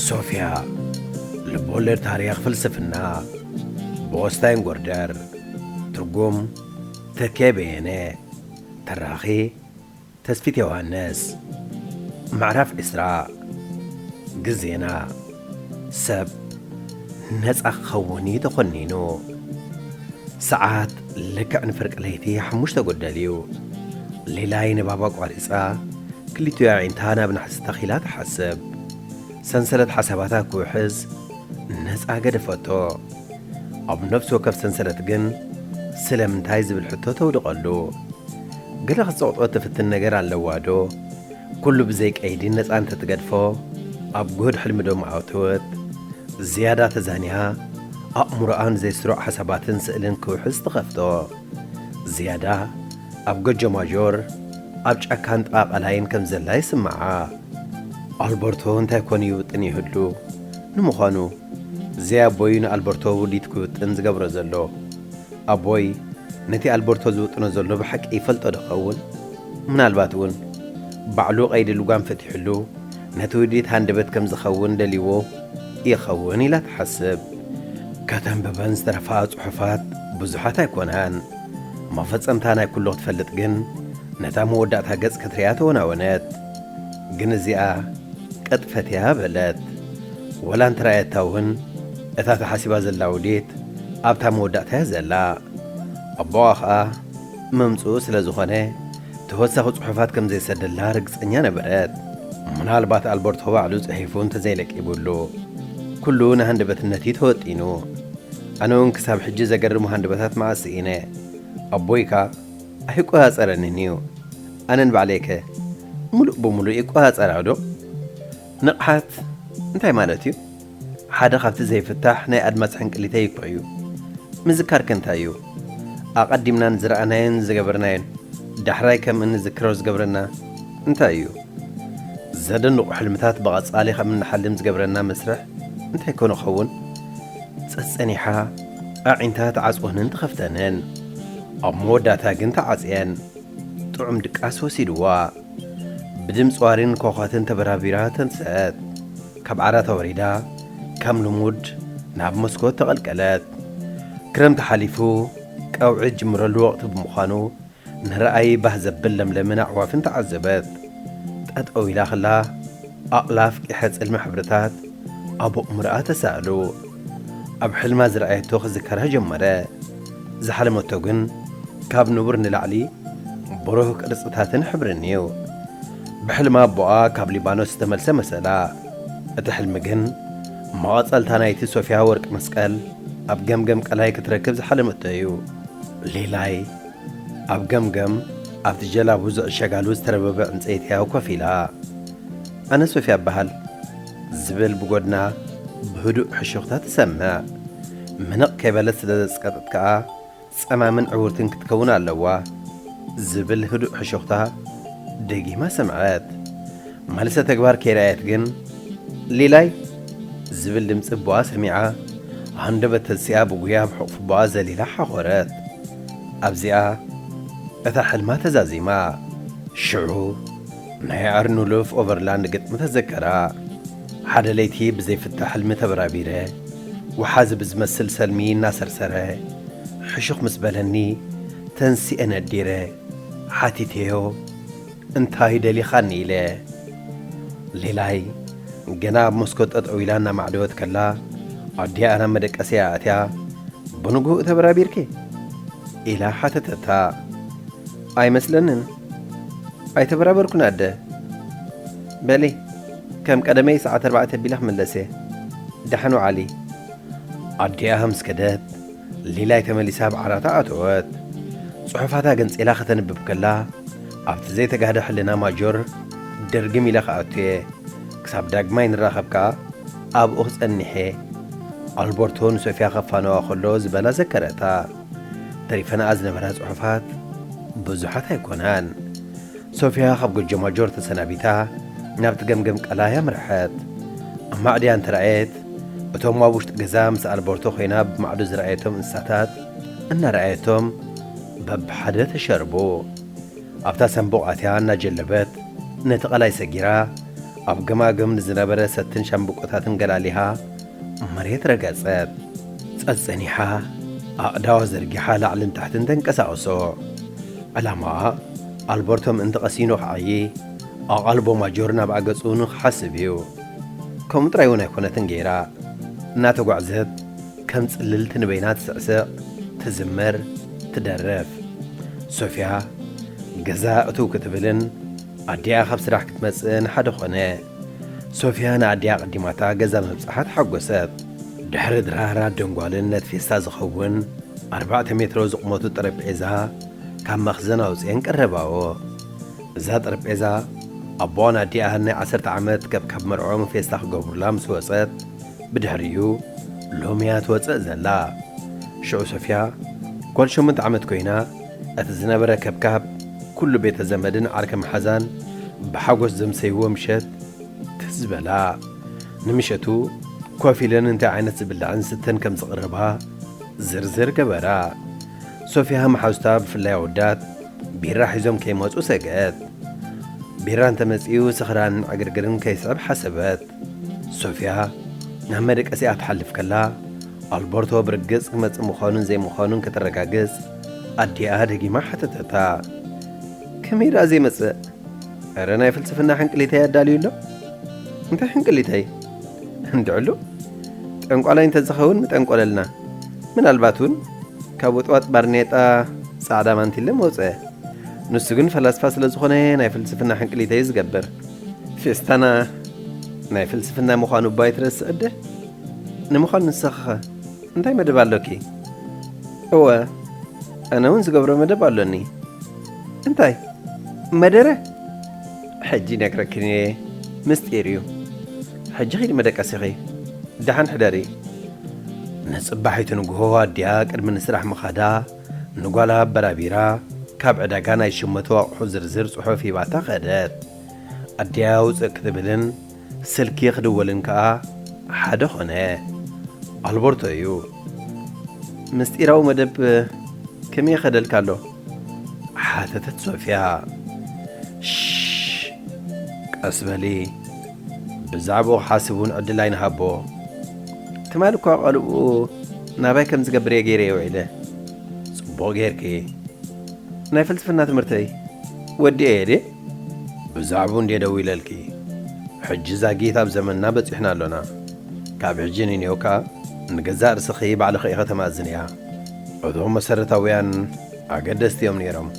ሶፍያ፣ ልብወለድ ታሪኽ ፍልስፍና፣ ብኦስታይን ጎርደር። ትርጉም፣ ተኬ በየነ። ተራኺ፣ ተስፊት ዮሃንስ። ምዕራፍ ዕስራ። ግዜና። ሰብ ነጻ ክኸውን እዩ ተኾኒኑ። ሰዓት ልክዕ ንፍርቂ ለይቲ ሓሙሽተ ጎደል እዩ። ሌላይ ንባባ ቋሪጻ፣ ክልቲኡ ኣዒንታ ናብ ናሕሲ ተኺላ ትሓስብ። ሰንሰለት ሓሳባታ ክውሕዝ ነጻ ገደፈቶ። ኣብ ነፍሲ ወከፍ ሰንሰለት ግን ስለምንታይ ዝብል ሕቶ ተውድቐሉ። ገለ ክትጸቕጦ ትፍትን ነገር ኣለዋ ዶ? ኩሉ ብዘይ ቀይዲ ነጻ እንተትገድፎ፣ ኣብ ጉህድ ሕልሚ ዶ ምኣተወት? ዝያዳ ተዛኒሃ፣ ኣእምሮኣ ንዘይስሩዕ ሓሳባትን ስእልን ክውሕዝ ትኸፍቶ። ዝያዳ ኣብ ጎጆ ማጆር፣ ኣብ ጫካን ጥቓ ቀላይን ከም ዘላ ይስምዓ። ኣልበርቶ እንታይ ኮን ይውጥን ይህሉ? ንምዃኑ፣ ዘይ ኣቦዩ ንኣልበርቶ ውዲት ክውጥን ዝገብሮ ዘሎ? ኣቦይ ነቲ ኣልበርቶ ዝውጥኖ ዘሎ ብሓቂ ይፈልጦ ዶ ኸውን? ምናልባት እውን ባዕሉ ቀይዲ ልጓም ፈቲሕሉ ነቲ ውዲት ሃንደበት ከም ዝኸውን ደልይዎ ይኸውን ኢላ ትሓስብ። ከተንብበን ዝተረፋ ጽሑፋት ብዙሓት ኣይኮናን። መፈጸምታ ናይ ኩሉ ክትፈልጥ ግን ነታ መወዳእታ ገጽ ክትሪኣ ተወናወነት። ግን እዚኣ ቅጥፈት እያ በለት። ወላ እንተረኣየታ እውን እታ ተሓሲባ ዘላ ውዲት ኣብታ መወዳእታ እያ ዘላ። ኣቦኣ ኸኣ መምጽኡ ስለ ዝኾነ ተወሳኺ ጽሑፋት ከም ዘይሰደላ ርግጸኛ ነበረት። ምናልባት ኣልበርቶ ባዕሉ ጽሒፉ እንተዘይለቂቡሉ። ኩሉ ንሃንደበትነት እዩ ተወጢኑ። ኣነ እውን ክሳብ ሕጂ ዘገርሙ ሃንደበታት መዓስ ስኢነ። ኣቦይካ ኣይቆጻጸረንን እዩ። ኣነ ንባዕለይከ ምሉእ ብምሉእ ይቆጻጸራ ዶ? ንቕሓት እንታይ ማለት እዩ? ሓደ ካብቲ ዘይፍታሕ ናይ ኣድማስ ሕንቅሊተይ እኮ እዩ። ምዝካርክ እንታይ እዩ? ኣቐዲምና ንዝረኣናዮን ዝገበርናዮን ዳሕራይ ከም እንዝክሮ ዝገብረና እንታይ እዩ? ዘደንቑ ሕልምታት ብቐጻሊ ከም እንሓልም ዝገብረና መስርሕ እንታይ ኮን ይኸውን? ጸጸኒሓ ኣዒንታ ትዓጽወንን ትኸፍተንን። ኣብ መወዳእታ ግን ተዓጽየን። ጥዑም ድቃስ ወሲድዋ። ብድምጺ ዋሪን ኮኾትን ተበራቢራ ተንስአት። ካብ ዓራት ኣውሪዳ ከም ልሙድ ናብ መስኮት ተቐልቀለት። ክረምቲ ሓሊፉ ቀውዒ ዝጅምረሉ ወቕቲ ብምዃኑ ንረኣይ ባህ ዘብል ለምለምን ኣዕዋፍን ተዓዘበት። ጠጠው ኢላ ኸላ ኣቕላፍ ቂሐ ጽልሚ ሕብርታት ኣብ ኣእምሮኣ ተሳእሉ። ኣብ ሕልማ ዝረኣየቶ ክዝከራ ጀመረ። ዝሓለመቶ ግን ካብ ንቡር ንላዕሊ ብሩህ ቅርጽታትን ሕብርን እዩ። ብሕልማ ኣቦኣ ካብ ሊባኖስ ዝተመልሰ መሰላ። እቲ ሕልሚ ግን መቐጸልታ ናይቲ ሶፍያ ወርቂ መስቀል ኣብ ገምገም ቀላይ ክትረክብ ዝሓለመቶ እዩ። ሌላይ ኣብ ገምገም ኣብቲ ጀላቡ ዝዕሸጋሉ ዝተረበበ ዕንጸይቲ እያ ኮፍ ኢላ። "ኣነ ሶፍያ እበሃል" ዝብል ብጎድና ብህዱእ ሕሹኽታ ትሰምዕ። ምንቕ ከይበለት ስለ ዘጽቀጠት ከኣ "ጸማምን ዕውርትን ክትከውን ኣለዋ" ዝብል ህዱእ ሕሹኽታ ደጊማ ሰምዐት። መልሰ ተግባር ከይረኣየት ግን "ሌላይ" ዝብል ድምጺ ኣቦኣ ሰሚዓ፣ ሃንደበት ተሲኣ ብጉያ ኣብ ሕቑፊ ኣቦኣ ዘሊላ ሓኾረት። ኣብዚኣ እታ ሕልማ ተዛዚማ። ሽዑ ናይ ኣርኑሉፍ ኦቨርላንድ ግጥሚ ተዘከራ። ሓደ ለይቲ ብዘይፍታሕ ሕልሚ ተበራቢረ፣ ወሓዚ ብዝመስል ሰልሚ እናሰርሰረ፣ ሕሹኽ ምስ በለኒ፣ ተንሲኤ ነዲረ፣ ሓቲተዮ፣ "እንታይ ደሊኻኒ?" ኢለ። ሌላይ ገና ኣብ መስኮት ጠጠው ኢላ እናማዕደወት ከላ፣ ኣዲኣ ናብ መደቀሲኣ ኣትያ፣ ብንግሆኡ ተበራቢርኪ? ኢላ ሓተተታ። ኣይመስለንን። ኣይተበራበርኩን ኣደ። በሊ፣ ከም ቀደመይ ሰዓት ኣርባዕተ ኣቢላ ክምለስ እየ። ደሓን ውዓሊ። ኣዲኣ ምስ ከደት፣ ሊላይ ተመሊሳ ኣብ ዓራታ ኣተወት። ጽሑፋታ ገንጺላ ከተንብብ ከላ፣ ኣብቲ ዘይተጋህደ ሕልና ማጆር ድርግም ኢለ ክኣቱ እየ። ክሳብ ዳግማይ ንራኸብ ከኣ ኣብኡ ክጸንሕ እየ። ኣልበርቶ ንሶፊያ ከፋነዋ ከሎ ዝበላ ዘከረታ። ተሪፈንኣ ዝነበራ ጽሑፋት ብዙሓት ኣይኮናን። ሶፊያ ካብ ጎጆ ማጆር ተሰናቢታ ናብቲ ገምገም ቀላይ ኣምርሐት። ኣብ ማዕድያ እንተረኣየት፣ እቶም ኣብ ውሽጢ ገዛ ምስ ኣልበርቶ ኮይና ብማዕዶ ዝረኣየቶም እንስሳታት እናረኣየቶም በብሓደ ተሸርቡ። ኣብታ ሳንቡቕ ኣትያ እናጀለበት ነቲ ቀላይ ሰጊራ፣ ኣብ ገማግም ንዝነበረ ሰትን ሻምብቆታትን ገላሊሃ መሬት ረገጸት። ጸጸኒሓ ኣእዳዋ ዘርጊሓ ላዕልን ታሕትን ተንቀሳቕሶ። ዕላማኣ ኣልበርቶ ምእንቲ ቀሲኑ ክዓዪ፣ ኣቓልቦ ማጆር ናብኣ ገጹ ንኽሓስብ እዩ። ከምኡ ጥራይ እውን ኣይኮነትን ገይራ። እናተጓዕዘት ከም ጽልልቲ ንበይና ትስዕስዕ፣ ትዝምር፣ ትደርፍ። ሶፊያ ገዛ እትው ክትብልን ኣዲኣ ካብ ስራሕ ክትመጽእን ሓደ ኾነ። ሶፊያ ንኣዲኣ ቀዲማታ ገዛ ምብጻሓ ተሓጎሰት። ድሕሪ ድራራት ደንጓልን ነቲ ፌስታ ዝኸውን ኣርባዕተ ሜትሮ ዝቕመቱ ጠረጴዛ ካብ መኽዘን ኣውጽኤን ቀረባዎ። እዛ ጠረጴዛ ኣቦኣን ኣዲኣን ናይ ዓሰርተ ዓመት ከብካብ መርዕኦም ፌስታ ክገብሩላ ምስ ወጸት፣ ብድሕሪኡ ሎሚያ ትወጽእ ዘላ። ሽዑ ሶፊያ ጓል ሸሞንተ ዓመት ኮይና፣ እቲ ዝነበረ ከብካብ ኩሉ ቤተ ዘመድን ዓርከ መሓዛን ብሓጎስ ዘምሰይዎ ምሸት ትዝ በላ። ንምሸቱ ኮፍ ኢለን እንታይ ዓይነት ዝብላዕን ስተን ከም ዝቕርባ ዝርዝር ገበራ። ሶፊያ መሓዙታ ብፍላይ ኣወዳት ቢራ ሒዞም ከይመጹ ሰግአት። ቢራ እንተመጺኡ ስኽራንን ዕግርግርን ከይስዕብ ሓሰበት። ሶፊያ ናብ መደቀሲኣ ትሓልፍ ከላ፣ ኣልበርቶ ብርግጽ ክመጽእ ምዃኑን ዘይምዃኑን ከተረጋግጽ ኣዲኣ ደጊማ ሓተተታ። ከመይ ደኣ ዘይመጽእ? እረ ናይ ፍልስፍና ሕንቅሊተይ ኣዳልዩ ኣሎ። እንታይ ሕንቅሊተይ? እንድዕሉ ጠንቋላይ እንተዝኸውን ምጠንቆለልና። ምናልባት እውን ካብ ውጥዋጥ ባርኔጣ ጻዕዳ ማንቲለ መውጽአ። ንሱ ግን ፈላስፋ ስለ ዝኾነ ናይ ፍልስፍና ሕንቅሊተይ ዝገብር። ፌስታና ናይ ፍልስፍና ምዃኑ እባ ኣይትረስዕ እደ። ንምዃኑ ንስኺኸ እንታይ መደብ ኣሎኪ? እወ፣ ኣነ እውን ዝገብሮ መደብ ኣሎኒ። እንታይ? መደረ? ሕጂ ይነግረክን እየ። ምስጢር እዩ። ሕጂ ኺዲ መደቀሲኺ። ደሓን ሕደሪ። ንጽባሒቱ ንግሆ ኣዲኣ ቅድሚ ንስራሕ ምኻዳ ንጓላ ኣበራቢራ ካብ ዕዳጋ ናይ ዝሽመቱ ኣቑሑ ዝርዝር ጽሑፍ ሂባታ ከደት። ኣዲኣ ውጽእ ክትብልን ስልኪ ክድወልን ከኣ ሓደ ኾነ። ኣልበርቶ እዩ። ምስጢራዊ መደብ ከመይ ይኸደልካ ኣሎ? ሓተተት ሶፊያ። ሽሽ፣ ቀስ በሊ። ብዛዕባኡ ክሓስብ እውን ዕድል ኣይንሃቦ። ትማሊ እኳ ቀልብኡ ናባይ ከም ዝገብር እየ ገይረ እየ ውዒለ። ጽቡቕ ጌርኪ። ናይ ፍልስፍና ትምህርተይ ወዲኤ እየ ድየ? ብዛዕባኡ እንድየ ደዊለልኪ። ሕጂ ዛጊት ኣብ ዘመንና በጺሕና ኣሎና። ካብ ሕጂ ንኔው ከኣ ንገዛእ ርእስኺ ባዕልኺ ኢኺ ተማእዝንያ። እቶም መሰረታውያን ኣገደስቲ እዮም ነይሮም።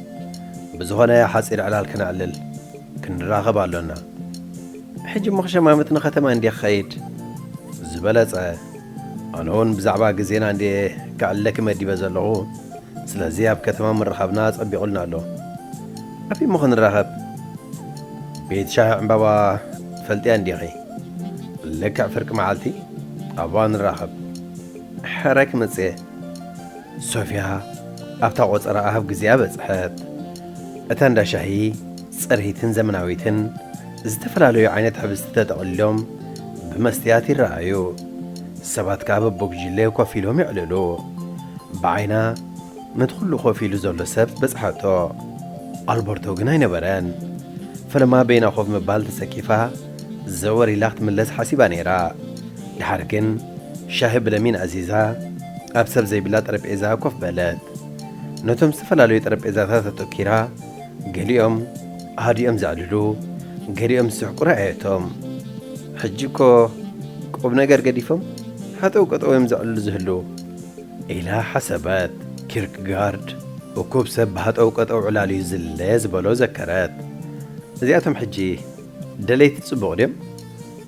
ብዝኾነ ሓጺር ዕላል ከነዕልል፣ ክንራኸብ ኣሎና። ሕጂ እሞ ክሸማምት ንኸተማ እንድየ ክኸይድ። ዝበለጸ። ኣነ እውን ብዛዕባ ግዜና እንድየ ከዕልለኪ መዲበ ዘለኹ። ስለዚ ኣብ ከተማ ምርኻብና ጸቢቑልና ኣሎ። ኣበይ እሞ ክንራኸብ? ቤት ሻሂ ዕምባባ ትፈልጥያ እንዲኺ? ልክዕ ፍርቂ መዓልቲ ኣብኣ ንራኸብ። ሕራይ ክመጽእ እየ። ሶፊያ ኣብታ ቆጸራኣ ኣብ ግዜኣ በጽሐት። እታ እንዳ ሻሂ ጽርይትን ዘመናዊትን፣ ዝተፈላለዩ ዓይነት ሕብስቲ ተጠቕሊሎም ብመስትያት ይረኣዩ። ሰባት ከኣ በብጉጅለ ኮፍ ኢሎም የዕልሉ። ብዓይና ነቲ ኩሉ ኮፍ ኢሉ ዘሎ ሰብ በጽሓቶ። ኣልበርቶ ግን ኣይነበረን። ፈለማ በይና ኮፍ ምባል ተሰኪፋ ዘወር ኢላ ክትምለስ ሓሲባ ነይራ። ድሓር ግን ሻሂ ብለሚን ኣዚዛ ኣብ ሰብ ዘይብላ ጠረጴዛ ኮፍ በለት። ነቶም ዝተፈላለዩ ጠረጴዛታት ኣተኪራ፣ ገሊኦም ሃዲኦም ዘዕልሉ፣ ገሊኦም ዝስሕቁ ረኣየቶም። ሕጂ እኮ ቁም ነገር ገዲፎም ሃጠው ቀጠው እዮም ዘዕልሉ ዝህልዉ። ኢላ ሓሰበት። ኪርክጋርድ፣ እኩብ ሰብ ብሃጠው ቀጠው ዕላል እዩ ዝለ ዝበሎ ዘከረት። እዚኣቶም ሕጂ ደለይቲ ጽቡቕ ድዮም?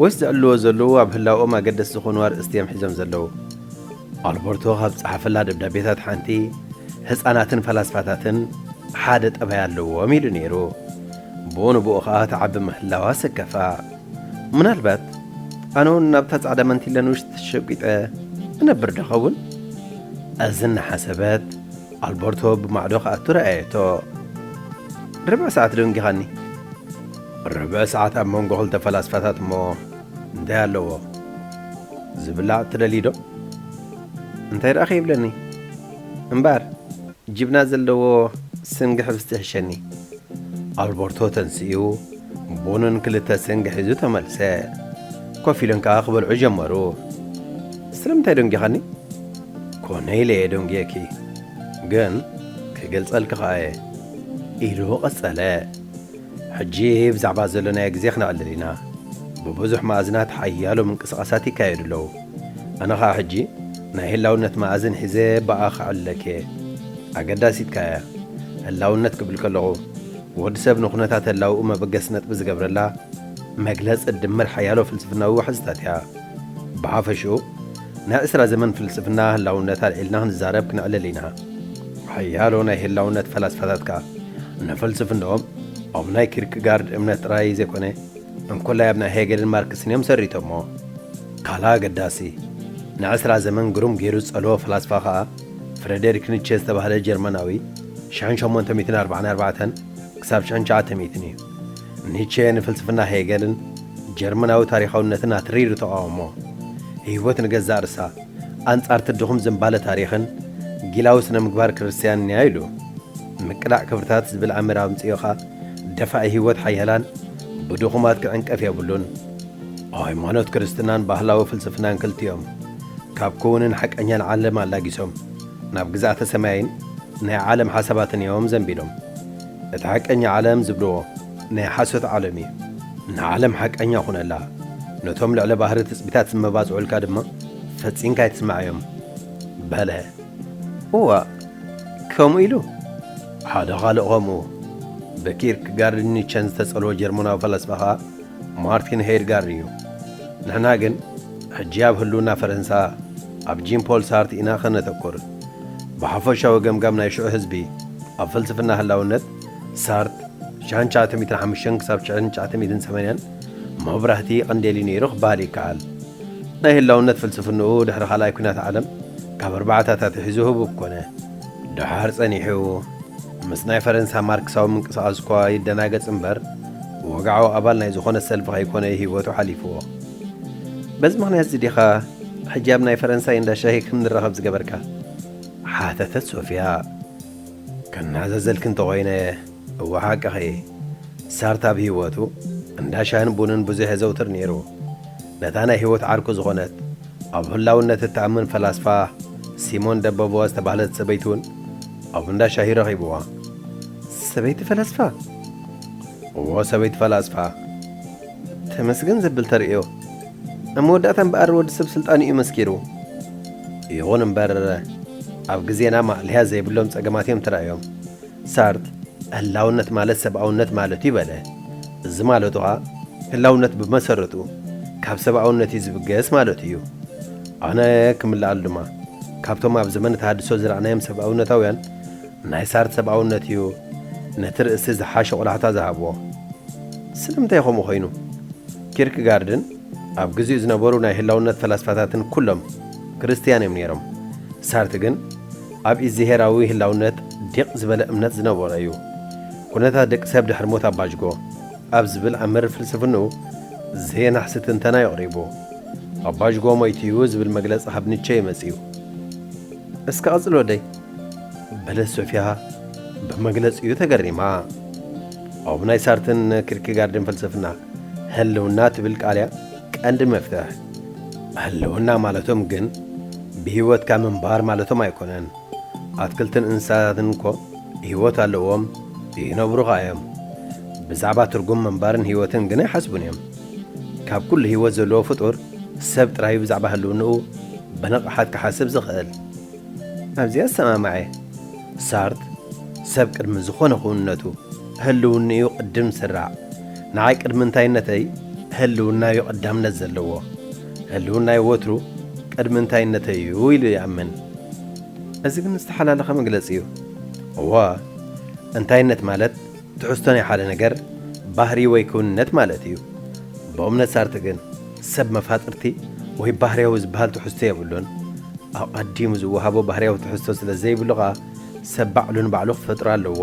ወይስ ዘዕልዎ ዘለዉ ኣብ ህላውኦም ኣገደስቲ ዝኾኑ ኣርእስቲ እዮም ሒዞም ዘለዉ? ኣልበርቶ ካብ ዝጸሓፈላ ደብዳቤታት ሓንቲ፣ ህጻናትን ፈላስፋታትን ሓደ ጠባይ ኣለዎም ኢሉ ነይሩ። ብኡ ንብኡ ኸኣ ትዓቢ ምህላዋ ሰከፋ። ምናልባት ኣነ እውን ናብታ ጻዕዳ መንቲለ ንውሽጢ ተሸጒጠ እነብር ዶ ኸውን? እዚ እናሓሰበት ኣልበርቶ ብማዕዶ ክኣቱ ረኣየቶ። ርብዒ ሰዓት ደንጊኻኒ። ርብዒ ሰዓት ኣብ መንጎ ክልተ ፈላስፋታት እሞ እንታይ ኣለዎ? ዝብላዕ ትደልይ ዶ? እንታይ ደኣ ከይብለኒ? እምበኣር ጅብና ዘለዎ ስንጊ ሕብስቲ ይሕሸኒ። ኣልበርቶ ተንሲኡ ቡንን ክልተ ስንጊ ሒዙ ተመልሰ። ኮፍ ኢለን ከኣ ክበልዑ ጀመሩ። ስለምንታይ ደንጊኻኒ? ኮነ ኢለ እየ ደንጊየኪ፣ ግን ክገልጸልኪ ከኣ እየ ኢሉ ቀጸለ። ሕጂ ብዛዕባ ዘሎ ናይ ግዜ ክነዕልል ኢና። ብብዙሕ መኣዝናት ሓያሎ ምንቅስቓሳት ይካየዱ ኣለዉ። ኣነ ኸኣ ሕጂ ናይ ህላውነት መኣዝን ሒዘ ብኣ ከዕልለኪ እየ። ኣገዳሲትካ እያ። ህላውነት ክብል ከለኹ፣ ወዲ ሰብ ንኹነታት ህላውኡ መበገሲ ነጥቢ ዝገብረላ መግለጺ ድምር ሓያሎ ፍልስፍናዊ ዋሕዝታት እያ። ብሓፈሽኡ፣ ናይ ዕስራ ዘመን ፍልስፍና ህላውነት ኣልዒልና ክንዛረብ ክነዕልል ኢና። ሓያሎ ናይ ህላውነት ፈላስፋታት ከኣ ንፍልስፍንኦም ኣብ ናይ ኪርክጋርድ እምነት ጥራይ ዘይኮነ፣ እንኮላይ ኣብ ናይ ሄገልን ማርክስን እዮም ሰሪቶሞ። ካልእ ኣገዳሲ፣ ንዕስራ ዘመን ግሩም ገይሩ ዝጸልዎ ፈላስፋ ከኣ ፍሬደሪክ ኒቼ ዝተባህለ ጀርመናዊ፣ ሽሕን ሸሞንተ ሚእትን ኣርባዓን ኣርባዕተን ክሳብ ሽሕን ትሽዓተ ሚእትን እዩ። ኒቼ ንፍልስፍና ሄገልን ጀርመናዊ ታሪኻውነትን ኣትሪሩ ተቓወሞ። ህይወት ንገዛእ ርእሳ ኣንጻር እቲ ድኹም ዝንባለ ታሪኽን ጊላዊ ስነ ምግባር ክርስትያንን እያ ኢሉ። ምቅላዕ ክብርታት ዝብል ኣምር ኣምጺኡ ኸኣ፣ ደፋኢ ህይወት ሓያላን ብድኹማት ክዕንቀፍ የብሉን። ሃይማኖት ክርስትናን ባህላዊ ፍልስፍናን ክልቲኦም ካብ ክውንን ሓቀኛን ዓለም ኣላጊሶም ናብ ግዝኣተ ሰማይን ናይ ዓለም ሓሳባትን እዮም ዘንቢሎም። እቲ ሓቀኛ ዓለም ዝብልዎ ናይ ሓሶት ዓለም እዩ። ንዓለም ሓቀኛ ኩነላ፣ ነቶም ልዕሊ ባህሪ ትጽቢታት ዝመባጽዑልካ ድማ ፈጺምካ ኣይትስማዓዮም በለ። እዋ፣ ከምኡ ኢሉ? ሓደ ካልእ ከምኡ ብኪርክጋርድን ኒቸን ዝተጸልወ ጀርመናዊ ፈላስፋ ኸኣ ማርቲን ሄይድጋርድ እዩ። ንሕና ግን ሕጂ ኣብ ህልውና ፈረንሳ፣ ኣብ ጂን ፖል ሳርት ኢና ኸነተኩር። ብሓፈሻዊ ገምጋም ናይ ሽዑ ህዝቢ ኣብ ፍልስፍና ህላውነት፣ ሳርት ሽሕን ትሽዓተ ሚእትን ሓሙሽተን ክሳብ ሽሕን ትሽዓተ ሚእትን ሰማንያን መብራህቲ ይቐንዴል እዩ ነይሩ ክበሃል ይከኣል። ናይ ህላውነት ፍልስፍንኡ ድሕሪ ካልኣይ ኲናት ዓለም ካብ ኣርባዓታት ኣትሒዙ ህቡብ ኮነ። ደሓር ጸኒሑ ምስ ናይ ፈረንሳ ማርክሳዊ ምንቅስቓስ እኳ ይደናገጽ እምበር፣ ወግዓዊ ኣባል ናይ ዝኾነ ሰልፊ ከይኮነ እዩ ህይወቱ ሓሊፍዎ። በዚ ምኽንያት እዚ ዲኻ ሕጂ ኣብ ናይ ፈረንሳይ እንዳ ሻሂ ክንራኸብ ዝገበርካ? ሓተተት ሶፊያ። ክናዘዘልኪ እንተኾይነ፣ እወ ሓቅኺ። ሳርት ኣብ ህይወቱ እንዳ ሻህን ቡንን ብዙሕ የዘውትር ነይሩ። ነታ ናይ ህይወት ዓርኩ ዝኾነት፣ ኣብ ህላውነት እትኣምን ፈላስፋ ሲሞን ደ ቦቮዋ ዝተባህለት ሰበይቲ እውን ኣብ እንዳ ሻሂ ረኺብዋ። ሰበይቲ ፈላስፋ? እዎ፣ ሰበይቲ ፈላስፋ። ተመስገን ዘብል ተርእዮ። ኣብ መወዳእታ እምበኣር ወዲ ሰብ ስልጣን እዩ መስኪሩ። ይኹን እምበር፣ ኣብ ግዜና ማእለያ ዘይብሎም ጸገማት እዮም ተራእዮም። ሳርት፣ ህላውነት ማለት ሰብኣውነት ማለት እዩ በለ። እዚ ማለቱ ኸኣ፣ ህላውነት ብመሰረቱ ካብ ሰብኣውነት እዩ ዝብገስ ማለቱ እዩ። ኣነ ክምልኣሉ ድማ፣ ካብቶም ኣብ ዘመነ ተሃድሶ ዝረኣናዮም ሰብኣውነታውያን፣ ናይ ሳርት ሰብኣውነት እዩ ነቲ ርእሲ ዝሓሸ ቆላሕታ ዝሃብዎ። ስለምንታይ ከምኡ ኾይኑ? ኪርክጋርድን ኣብ ግዜኡ ዝነበሩ ናይ ህላውነት ፈላስፋታትን ኩሎም ክርስትያን እዮም ነይሮም። ሳርት ግን ኣብ እግዚኣብሄራዊ ህላውነት ዲቕ ዝበለ እምነት ዝነበሮ እዩ። ኩነታት ደቂ ሰብ ድሕሪ ሞት ኣባጅጎ ኣብ ዝብል ኣምር ፍልስፍንኡ ዘየናሕሲ ትንተና እዩ ኣቕሪቡ። ኣባጅጎ ሞይቱ እዩ ዝብል መግለጺ ካብ ኒቸ እዩ መጺኡ። እስከ ቀጽል ወደይ። በለት ሶፊያ ብመግለጺኡ ተገሪማ። ኣብ ናይ ሳርትን ኪርክጋርድን ፍልስፍና፣ ህልውና ትብል ቃል እያ ቀንዲ መፍትሕ። ህልውና ማለቶም ግን ብህይወትካ ምንባር ማለቶም ኣይኮነን። ኣትክልትን እንስሳታትን እኮ ህይወት ኣለዎም፣ ይነብሩ ኸኣ እዮም። ብዛዕባ ትርጉም ምንባርን ህይወትን ግን ኣይሓስቡን እዮም። ካብ ኩሉ ህይወት ዘለዎ ፍጡር ሰብ ጥራይ ብዛዕባ ህልውንኡ ብንቕሓት ክሓስብ ዝኽእል። ኣብዚኣ ኣሰማማዐ። ሳርት፣ ሰብ ቅድሚ ዝኾነ ክውንነቱ ህልውንኡ ቅድም ስራዕ። ንዓይ ቅድሚ እንታይነተይ ህልውናዩ ቀዳምነት ዘለዎ። ህልውናይ ወትሩ ቅድሚ እንታይነተይ እዩ ኢሉ ይኣምን። እዚ ግን ዝተሓላለኸ መግለጺ እዩ። እወ፣ እንታይነት ማለት ትሕዝቶ ናይ ሓደ ነገር ባህሪ ወይ ክውንነት ማለት እዩ። ብእምነት ሳርት ግን ሰብ መፋጥርቲ ወይ ባህርያዊ ዝበሃል ትሕዝቶ የብሉን። ኣቐዲሙ ዝወሃቦ ባህርያዊ ትሕዝቶ ስለ ዘይብሉ ኸኣ ሰብ ባዕሉ ንባዕሉ ክፈጥሮ ኣለዎ።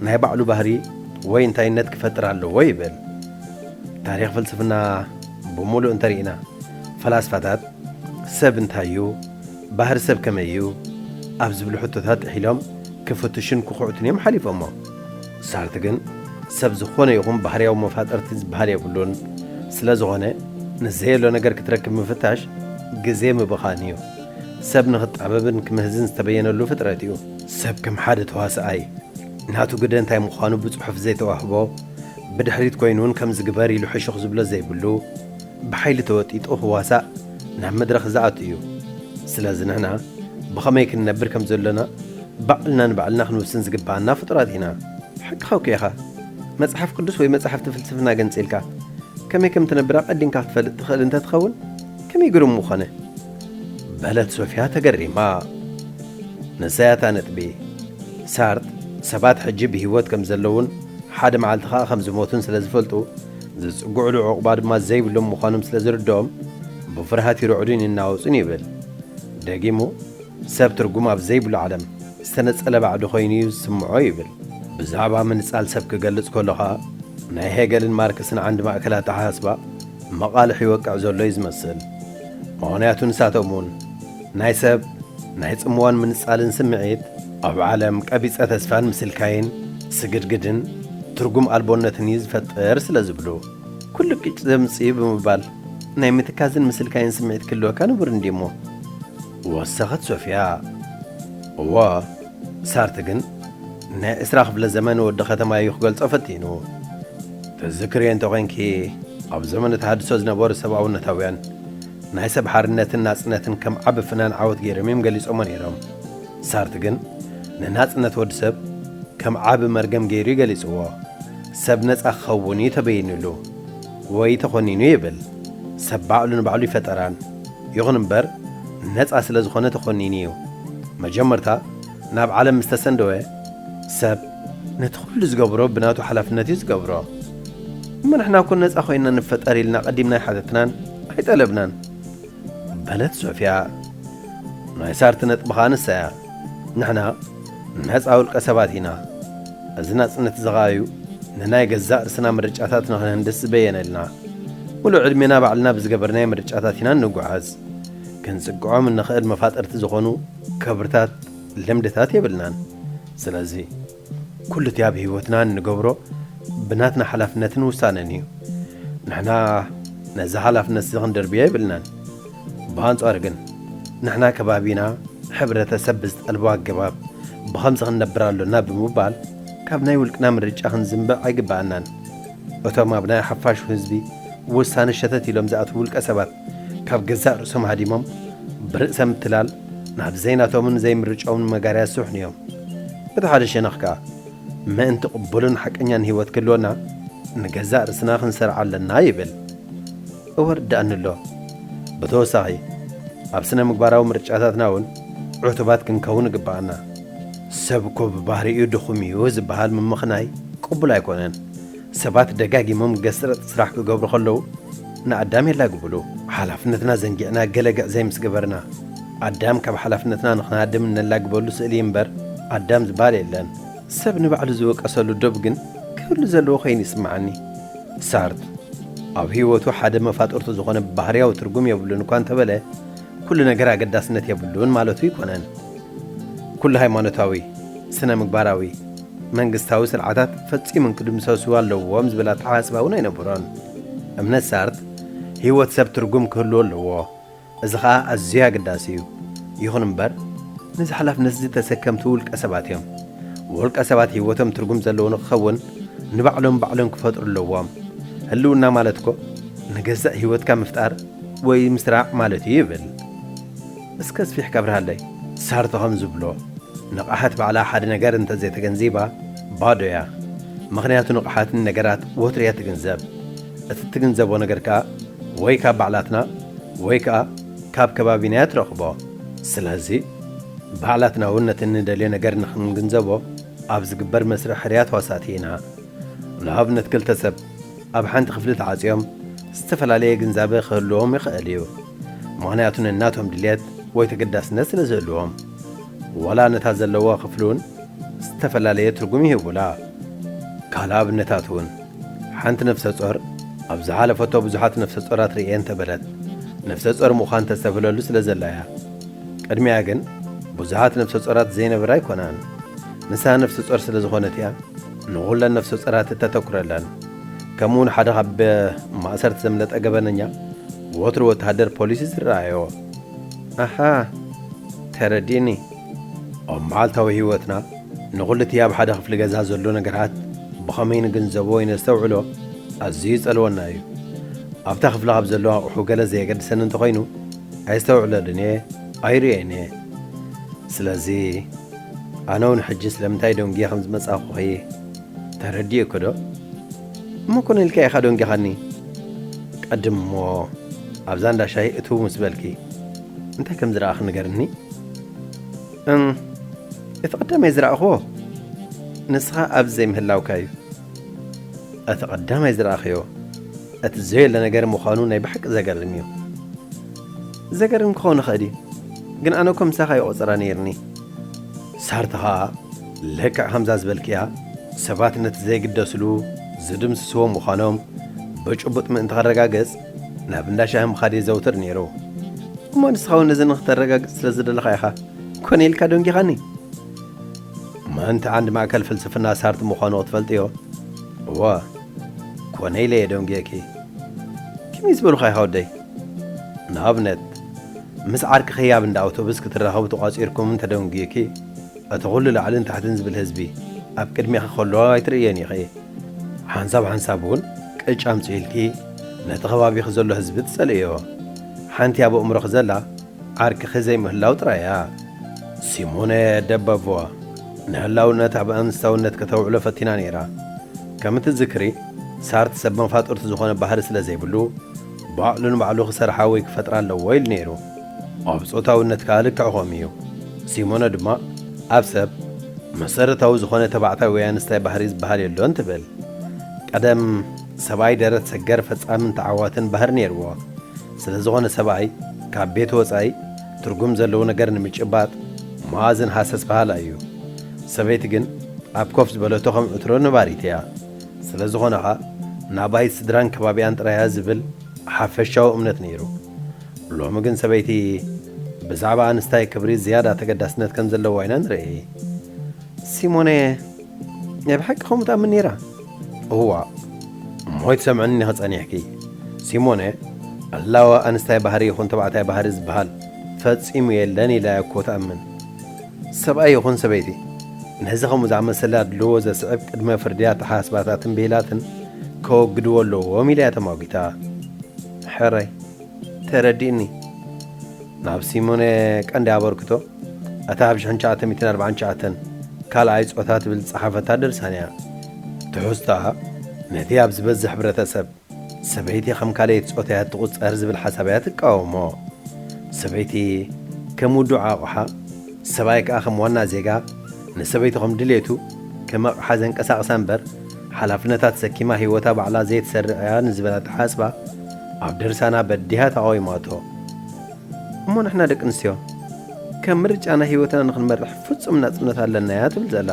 ናይ ባዕሉ ባህሪ ወይ እንታይነት ክፈጥር ኣለዎ ይብል። ታሪኽ ፍልስፍና ብምሉእ እንተርኢና፣ ፈላስፋታት ሰብ እንታይ እዩ፣ ባህሪ ሰብ ከመይ እዩ ኣብ ዝብሉ ሕቶታት ጥሒሎም ክፍትሹን ክኹዕቱን እዮም ሓሊፎሞ። ሳርት ግን ሰብ ዝኾነ ይኹን ባህርያዊ መፋጠርቲ ዝበሃል የብሉን። ስለ ዝኾነ ንዘየሎ ነገር ክትረክብ ምፍታሽ ግዜ ምብኻን እዩ። ሰብ ንኽጣበብን ክምህዝን ዝተበየነሉ ፍጥረት እዩ። ሰብ ከም ሓደ ተዋስኣይ ናቱ ግደ እንታይ ምዃኑ ብጽሑፍ ዘይተዋህቦ፣ ብድሕሪት ኮይኑ እውን ከም ዝግበር ኢሉ ሕሹኽ ዝብሎ ዘይብሉ፣ ብሓይሊ ተወጢጡ ክዋሳእ ናብ መድረኽ ዝኣቱ እዩ። ስለዚ ንሕና ብኸመይ ክንነብር ከም ዘሎና ባዕልና ንባዕልና ክንውስን ዝግብኣና ፍጡራት ኢና። ሓቅኻ እኮ ኢኻ። መጽሓፍ ቅዱስ ወይ መጻሕፍቲ ፍልስፍና ገንጺልካ ከመይ ከም ትነብር ኣቐዲምካ ክትፈልጥ ትኽእል እንተ ትኸውን ከመይ ግሩም ምኾነ። በለት ሶፊያ ተገሪማ። ንሳያ እታ ነጥቢ። ሳርት ሰባት ሕጂ ብህይወት ከም ዘለውን ሓደ መዓልቲ ኸኣ ከም ዝሞቱን ስለ ዝፈልጡ፣ ዝጽግዕሉ ዕቑባ ድማ ዘይብሎም ምዃኖም ስለ ዝርድኦም፣ ብፍርሃት ይርዕዱን ይናወጹን ይብል። ደጊሙ፣ ሰብ ትርጉም ኣብ ዘይብሉ ዓለም ዝተነጸለ ባዕዲ ኾይኑ እዩ ዝስምዖ ይብል። ብዛዕባ ምንጻል ሰብ ክገልጽ ከሎ ኸኣ፣ ናይ ሄገልን ማርክስን ዓንዲ ማእከል ኣተሓሳስባ መቓልሕ ይወቅዕ ዘሎ እዩ ዝመስል። ምኽንያቱ ንሳቶም እውን ናይ ሰብ ናይ ጽምዋን ምንጻልን ስምዒት ኣብ ዓለም ቀቢጸ ተስፋን ምስልካይን ስግድግድን ትርጉም ኣልቦነትን እዩ ዝፈጥር ስለ ዝብሉ፣ ኩሉ ቂጭ ዘምጽእ እዩ ብምባል ናይ ምትካዝን ምስልካይን ስምዒት ክህልወካ ንቡር እንድዩ እሞ። ወሰኸት ሶፊያ። እወ፣ ሳርት ግን ናይ ዕስራ ክፍለ ዘመን ወዲ ከተማ እዩ ክገልጾ ፈቲኑ። ትዝክርዮ እንተ ኾይንኪ፣ ኣብ ዘመነ ተሃድሶ ዝነበሩ ሰብኣውነታውያን ናይ ሰብ ሓርነትን ናጽነትን ከም ዓቢ ፍናን ዓወት ገይሮም እዮም ገሊጾሞ ነይሮም። ሳርት ግን ንናጽነት ወዲ ሰብ ከም ዓቢ መርገም ገይሩ እዩ ገሊጽዎ። ሰብ ነጻ ክኸውን እዩ ተበይኑሉ ወይ ተኾኒኑ ይብል። ሰብ ባዕሉ ንባዕሉ ይፈጠራን። ይኹን እምበር ነጻ ስለ ዝኾነ ተኾኒኑ እዩ። መጀመርታ ናብ ዓለም ምስ ተሰንደወ ሰብ ነቲ ኩሉ ዝገብሮ ብናቱ ሓላፍነት እዩ ዝገብሮ። እሞ ንሕና እኮ ነጻ ኮይና ንፈጠር ኢልና ቀዲምና ኣይሓተትናን ኣይጠለብናን። በለት ሶፊያ። ናይ ሳርት ነጥቢ ኸኣ ንሳ እያ። ንሕና ነጻ ውልቀ ሰባት ኢና። እዚ ናጽነት እዚ ኸኣ እዩ ንናይ ገዛእ ርእስና ምርጫታት ንኽንህንድስ ዝበየነልና። ሙሉእ ዕድሜና ባዕልና ብዝገበርናዮ ምርጫታት ኢና እንጓዓዝ። ክንጽግዖም እንኽእል መፋጥርቲ ዝኾኑ ክብርታት፣ ልምድታት የብልናን። ስለዚ ኩሉ እቲ ኣብ ህይወትና እንገብሮ ብናትና ሓላፍነትን ውሳነን እዩ። ንሕና ነዚ ሓላፍነት እዚ ክንድርብዮ የብልናን። ብኣንጻሩ ግን ንሕና ከባቢና፣ ሕብረተሰብ ብዝጠልቦ ኣገባብ ብኸምዚ ክንነብር ኣሎና ብምባል ካብ ናይ ውልቅና ምርጫ ክንዝንብዕ ኣይግብኣናን። እቶም ኣብ ናይ ሓፋሽ ህዝቢ ውሳነ ሸተት ኢሎም ዝኣትዉ ውልቀ ሰባት ካብ ገዛእ ርእሶም ሃዲሞም ብርእሰ ምትላል ናብ ዘይናቶምን ዘይምርጫኦምን መጋርያ ዝስሕኑ እዮም። በቲ ሓደ ሸነኽ ከኣ ምእንቲ ቅቡልን ሓቀኛን ህይወት ክህልወና ንገዛእ ርእስና ክንሰርዓ ኣለና ይብል። እወ ርድኣኒ ኣሎ። ብተወሳኺ ኣብ ስነ ምግባራዊ ምርጫታትና እውን ዕቱባት ክንከውን ይግብኣና። ሰብ እኮ ብባህሪኡ ድኹም እዩ ዝበሃል ምምኽናይ ቅቡል ኣይኮነን። ሰባት ደጋጊሞም ገስረጥ ስራሕ ክገብሩ ከለዉ ንኣዳም የላግብሉ። ሓላፍነትና ዘንጊዕና ገለገዕ ዘይምስ ገበርና ኣዳም ካብ ሓላፍነትና ንኽንሃድም እነላግበሉ ስእሊ እምበር ኣዳም ዝበሃል የለን። ሰብ ንባዕሉ ዝወቀሰሉ ዶብ ግን ክህሉ ዘለዎ ኮይኑ ይስምዓኒ። ሳርት ኣብ ህይወቱ ሓደ መፋጥርቱ ዝኾነ ባህርያዊ ትርጉም የብሉን እኳ እንተበለ፣ ኩሉ ነገር ኣገዳስነት የብሉን ማለቱ ኣይኮነን። ኩሉ ሃይማኖታዊ፣ ስነ ምግባራዊ፣ መንግስታዊ ስርዓታት ፈጺሞም ክድምሰሱ ኣለዎም ዝብል ኣተሓሳስባ እውን ኣይነበሮን። እምነት ሳርት ህይወት ሰብ ትርጉም ክህልዎ ኣለዎ። እዚ ኸኣ ኣዝዩ ኣገዳሲ እዩ። ይኹን እምበር ነዚ ሓላፍነት እዚ ተሰከምቲ ውልቀ ሰባት እዮም። ውልቀ ሰባት ህይወቶም ትርጉም ዘለዎ ንክኸውን ንባዕሎም ባዕሎም ክፈጥሩ ኣለዎም። ህልውና ማለት እኮ ንገዛእ ህይወትካ ምፍጣር ወይ ምስራዕ ማለት እዩ ይብል። እስከ ስፊሕካ ኣብርሃለይ። ሳርቶ ከም ዝብሎ፣ ንቕሓት ባዕላ ሓደ ነገር እንተዘይተገንዚባ፣ ባዶ እያ። ምኽንያቱ ንቕሓት ንነገራት ወትሩ እያ ትግንዘብ። እቲ እትግንዘቦ ነገር ከኣ ወይ ካብ ባዕላትና ወይ ከኣ ካብ ከባቢና እያ ትረኽቦ። ስለዚ፣ ባዕላትና እውን ነቲ እንደልዮ ነገር ንኽንግንዘቦ ኣብ ዝግበር መስርሕ ሕርያት ተዋሳእቲ ኢና። ንኣብነት፣ ክልተ ሰብ ኣብ ሓንቲ ክፍሊ ተዓጽዮም ዝተፈላለየ ግንዛበ ክህልዎም ይኽእል እዩ። ምኽንያቱ ነናቶም ድልየት ወይ ተገዳስነት ስለ ዝህልዎም። ዋላ ነታ ዘለዋ ክፍሊ እውን ዝተፈላለየ ትርጉም ይህቡላ። ካልእ ኣብነታት እውን፣ ሓንቲ ነፍሰ ጾር ኣብ ዝሓለፈቶ ብዙሓት ነፍሰ ጾራት ርእየ እንተበለት፣ ነፍሰ ጾር ምዃን ተስተብህለሉ ስለ ዘላ እያ። ቅድሚኣ ግን ብዙሓት ነፍሰ ጾራት ዘይነበራ ኣይኮናን። ንሳ ነፍሰ ጾር ስለ ዝኾነት እያ ንኹለን ነፍሰ ጾራት እተተኩረለን። ከምኡውን ሓደ ካብ ማእሰርቲ ዘምለጠ ገበነኛ ወትሩ ወተሃደር ፖሊስ እዩ ዝረኣዮ። ኣሃ፣ ተረዲእኒ። ኣብ መዓልታዊ ህይወትና ንኹሉ እቲ ኣብ ሓደ ክፍሊ ገዛ ዘሎ ነገራት ብኸመይ ንግንዘቦ ወይ ነስተውዕሎ ኣዝዩ ይጸልወና እዩ። ኣብታ ክፍሊ ካብ ዘሎ ኣቑሑ ገለ ዘየገድሰኒ እንተኾይኑ፣ ኣየስተውዕለሉን እየ፣ ኣይርእዮን እየ። ስለዚ፣ ኣነ እውን ሕጂ ስለምንታይ ደንጉየ ከም ዝመጻእኩኺ ተረዲእኪ ዶ? እሞ ኮነ ኢልካ ኢኻ ደንጊኻኒ። ቀድም እሞ ኣብዛ እንዳ ሻሂ እትው ምስ በልኪ፣ እንታይ ከም ዝረኣኺ ንገርኒ። እም፣ እቲ ቀዳማይ ዝረኣኽዎ ንስኻ ኣብዚ ዘይምህላውካ እዩ። እቲ ቀዳማይ ዝረኣኽዮ እቲ ዘየለ ነገር ምዃኑ ናይ ብሓቂ ዘገርም እዩ። ዘገርም ክኸውን ይኽእል እዩ፣ ግን ኣነ እኮ ምሳኻ ይቖጽራ ነይርኒ። ሳርታ ኸኣ ልክዕ ከምዛ ዝበልክያ፣ ሰባት ነቲ ዘይግደስሉ ዝድምስስዎ ምዃኖም ብጭቡጥ ምእንቲ ከረጋግጽ ናብ እንዳ ሻሂ ምኻድ የዘውትር ነይሩ። እሞ ንስኻ እውን ነዚ ንኽተረጋግጽ ስለ ዝደለኻ ኢኻ ኮነ ኢልካ ደንጊኻኒ። ምእንቲ ዓንዲ ማእከል ፍልስፍና ሳርት ምዃኑ ክትፈልጥዮ? እወ፣ ኮነ ኢለ እየ ደንጉየኪ። ከመይ ዝበሉኻ ኢኻ ወደይ? ንኣብነት፣ ምስ ዓርኪ ኸያብ እንዳ ኣውቶቡስ ክትራኸቡ ተቋጺርኩም እንተደንጉየኪ፣ እቲ ኹሉ ላዕልን ታሕትን ዝብል ህዝቢ ኣብ ቅድሜኺ ከሎ ኣይትርእዮን ኢኺ። ሓንሳብ ሓንሳብ እውን ቅጭ ኣምጽኡ ኢልኪ ነቲ ከባቢኺ ዘሎ ህዝቢ ትጸልእዮ። ሓንቲ ኣብ ኣእምሮኺ ዘላ ዓርክኺ ዘይምህላው ጥራይ እያ። ሲሞነ ደበቮ ንህላውነት ኣብ ኣንስታውነት ከተውዕሎ ፈቲና ነይራ። ከም እትዝክሪ፣ ሳርት ሰብ መፋጥርቲ ዝኾነ ባህሪ ስለ ዘይብሉ፣ ባዕሉ ንባዕሉ ክሰርሓ ወይ ክፈጥራ ኣለዎ ኢሉ ነይሩ። ኣብ ጾታውነት ከኣ ልክዕ ከምኡ እዩ። ሲሞነ ድማ ኣብ ሰብ መሰረታዊ ዝኾነ ተባዕታይ ወይ ኣንስታይ ባህሪ ዝበሃል የሎን ትብል። ቀደም ሰብኣይ ደረት ሰገር ፈጻምን ተዓዋትን ባህሪ ነይርዎ። ስለ ዝኾነ ሰብኣይ ካብ ቤት ወጻኢ ትርጉም ዘለዎ ነገር ንምጭባጥ መኣዝን ሃሰስ በሃላይ እዩ። ሰበይቲ ግን ኣብ ኮፍ ዝበለቶ ከም ዕትሮ ነባሪት እያ። ስለ ዝኾነ ኸኣ ናባይ ስድራን ከባቢኣን ጥራይ እያ ዝብል ሓፈሻዊ እምነት ነይሩ። ሎሚ ግን ሰበይቲ ብዛዕባ ኣንስታይ ክብሪ ዝያዳ ተገዳስነት ከም ዘለዋ ኢና ንርኢ። ሲሞነ፣ ናይ ብሓቂ ከምኡ ትኣምን ነይራ? እዋእ፣ እሞ ኣይትሰምዕን ኢኺ ጸኒሕኪ። ሲሞነ፣ ኣላወ ኣንስታይ ባህሪ ይኹን ተባዕታይ ባህሪ ዝበሃል ፈጺሙ የለን ኢላ እያ እኮ ትኣምን። ሰብኣይ ይኹን ሰበይቲ፣ ነዚ ከምኡ ዝኣመሰለ ኣድልዎ ዘስዕብ ቅድመ ፍርዲ ኣተሓሳስባታትን ብሂላትን ከወግድዎ ኣለዎም ኢላ እያ ተማጒታ። ሕራይ፣ ተረዲእኒ። ናብ ሲሞነ ቀንዲ ኣበርክቶ፣ እታ ኣብ ሽሕን ትሽዓተ ሚእትን ኣርባዓን ትሽዓተን ካልኣይ ጾታ ትብል ዝጸሓፈታ ድርሳን እያ። ትሕዝቶኣ፣ ነቲ ኣብ ዝበዝሕ ሕብረተሰብ ሰበይቲ ከም ካልኣይቲ ጾታ እያ እትቑጸር ዝብል ሓሳብ እያ ትቃወሞ። ሰበይቲ ከም ውዱእ ኣቕሓ፣ ሰብኣይ ከኣ ከም ዋና ዜጋ፣ ንሰበይቲ ከም ድሌቱ ከም ኣቕሓ ዘንቀሳቕሳ እምበር፣ ሓላፍነታ ተሰኪማ ህይወታ ባዕላ ዘይትሰርዕ እያ ንዝብል ኣተሓሳስባ ኣብ ድርሳና በዲሃ ተቓዊማቶ። እሞ ንሕና ደቂ ኣንስትዮ ከም ምርጫና ህይወትና ንኽንመርሕ ፍጹም ናጽነት ኣለና እያ ትብል ዘላ።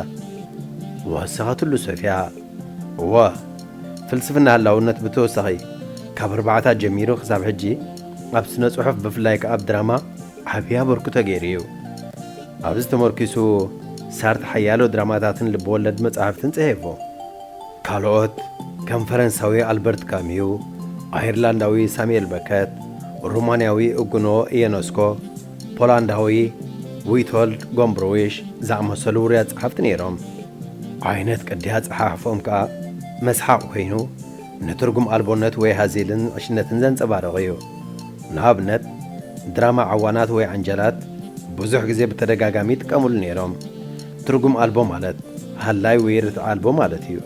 ወሰኸትሉ ሶፍያ። እወ፣ ፍልስፍና ህላውነት ብተወሳኺ ካብ ኣርባዓታት ጀሚሩ ክሳብ ሕጂ ኣብ ስነ ጽሑፍ ብፍላይ ከኣ ኣብ ድራማ ዓቢ ኣበርክቶ ገይሩ እዩ። ኣብዚ ተመርኪሱ ሳርት ሓያሎ ድራማታትን ልብወለድ መጻሕፍትን ጽሒፉ። ካልኦት ከም ፈረንሳዊ ኣልበርት ካሚዩ፣ ኣየርላንዳዊ ሳሙኤል በከት፣ ሩማንያዊ እጉኖ ኢየኖስኮ፣ ፖላንዳዊ ዊቶልድ ጎምብሮዊሽ ዝኣመሰሉ ውሩያት ጸሓፍቲ ነይሮም። ዓይነት ቅዲ ኣጸሓሕፎም ከኣ መስሓቕ ኮይኑ፣ ንትርጉም ኣልቦነት ወይ ሃዚልን ዕሽነትን ዘንጸባርቕ እዩ። ንኣብነት፣ ድራማ ዓዋናት ወይ ዓንጀላት፣ ብዙሕ ግዜ ብተደጋጋሚ ይጥቀምሉ ነይሮም። ትርጉም ኣልቦ ማለት ሃላይ ወይ ርትዒ ኣልቦ ማለት እዩ።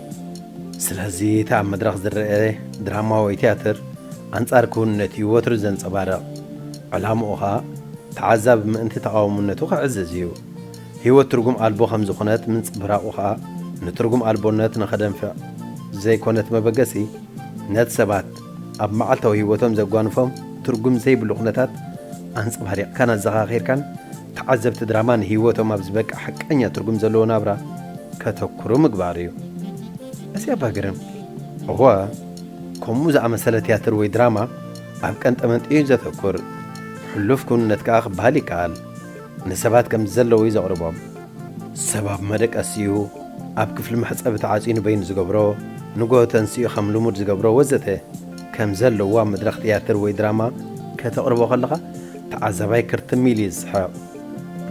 ስለዚ እቲ ኣብ መድረኽ ዝረአ ድራማ ወይ ትያትር ኣንጻር ክውንነት እዩ ወትሩ ዘንጸባርቕ። ዕላምኡ ኸኣ ተዓዛቢ ምእንቲ ተቓውምነቱ ክዕዝዝ እዩ። ህይወት ትርጉም ኣልቦ ከም ዝኾነት ምንጽብራቑ ኸኣ ንትርጉም ኣልቦነት ንኸደንፍዕ ዘይኮነት መበገሲ ነቲ ሰባት ኣብ መዓልታዊ ህይወቶም ዘጓንፎም ትርጉም ዘይብሉ ኩነታት ኣንጸባሪቕካን ኣዘኻኺርካን ተዓዘብቲ ድራማ ንህይወቶም ኣብ ዝበቅዕ ሓቀኛ ትርጉም ዘለዎ ናብራ ከተኩሩ ምግባር እዩ። እዚ ኣባ ግርም፣ እወ፣ ከምኡ ዝኣመሰለ ትያትር ወይ ድራማ ኣብ ቀንጠመንጢ እዩ ዘተኩር። ሕሉፍ ክውንነት ከኣ ክበሃል ይከኣል። ንሰባት ከም ዘለዉ እዩ ዘቕርቦም። ሰብ ኣብ መደቀሲኡ፣ ኣብ ክፍሊ መሕጸቢ ተዓጽዩ ንበይኑ ዝገብሮ፣ ንግሆ ተንሲኡ ከም ልሙድ ዝገብሮ ወዘተ ከም ዘለዎ ኣብ መድረኽ ትያትር ወይ ድራማ ከተቕርቦ ከለኻ ተዓዛባይ ክርትም ኢሉ እዩ ዝስሕቕ።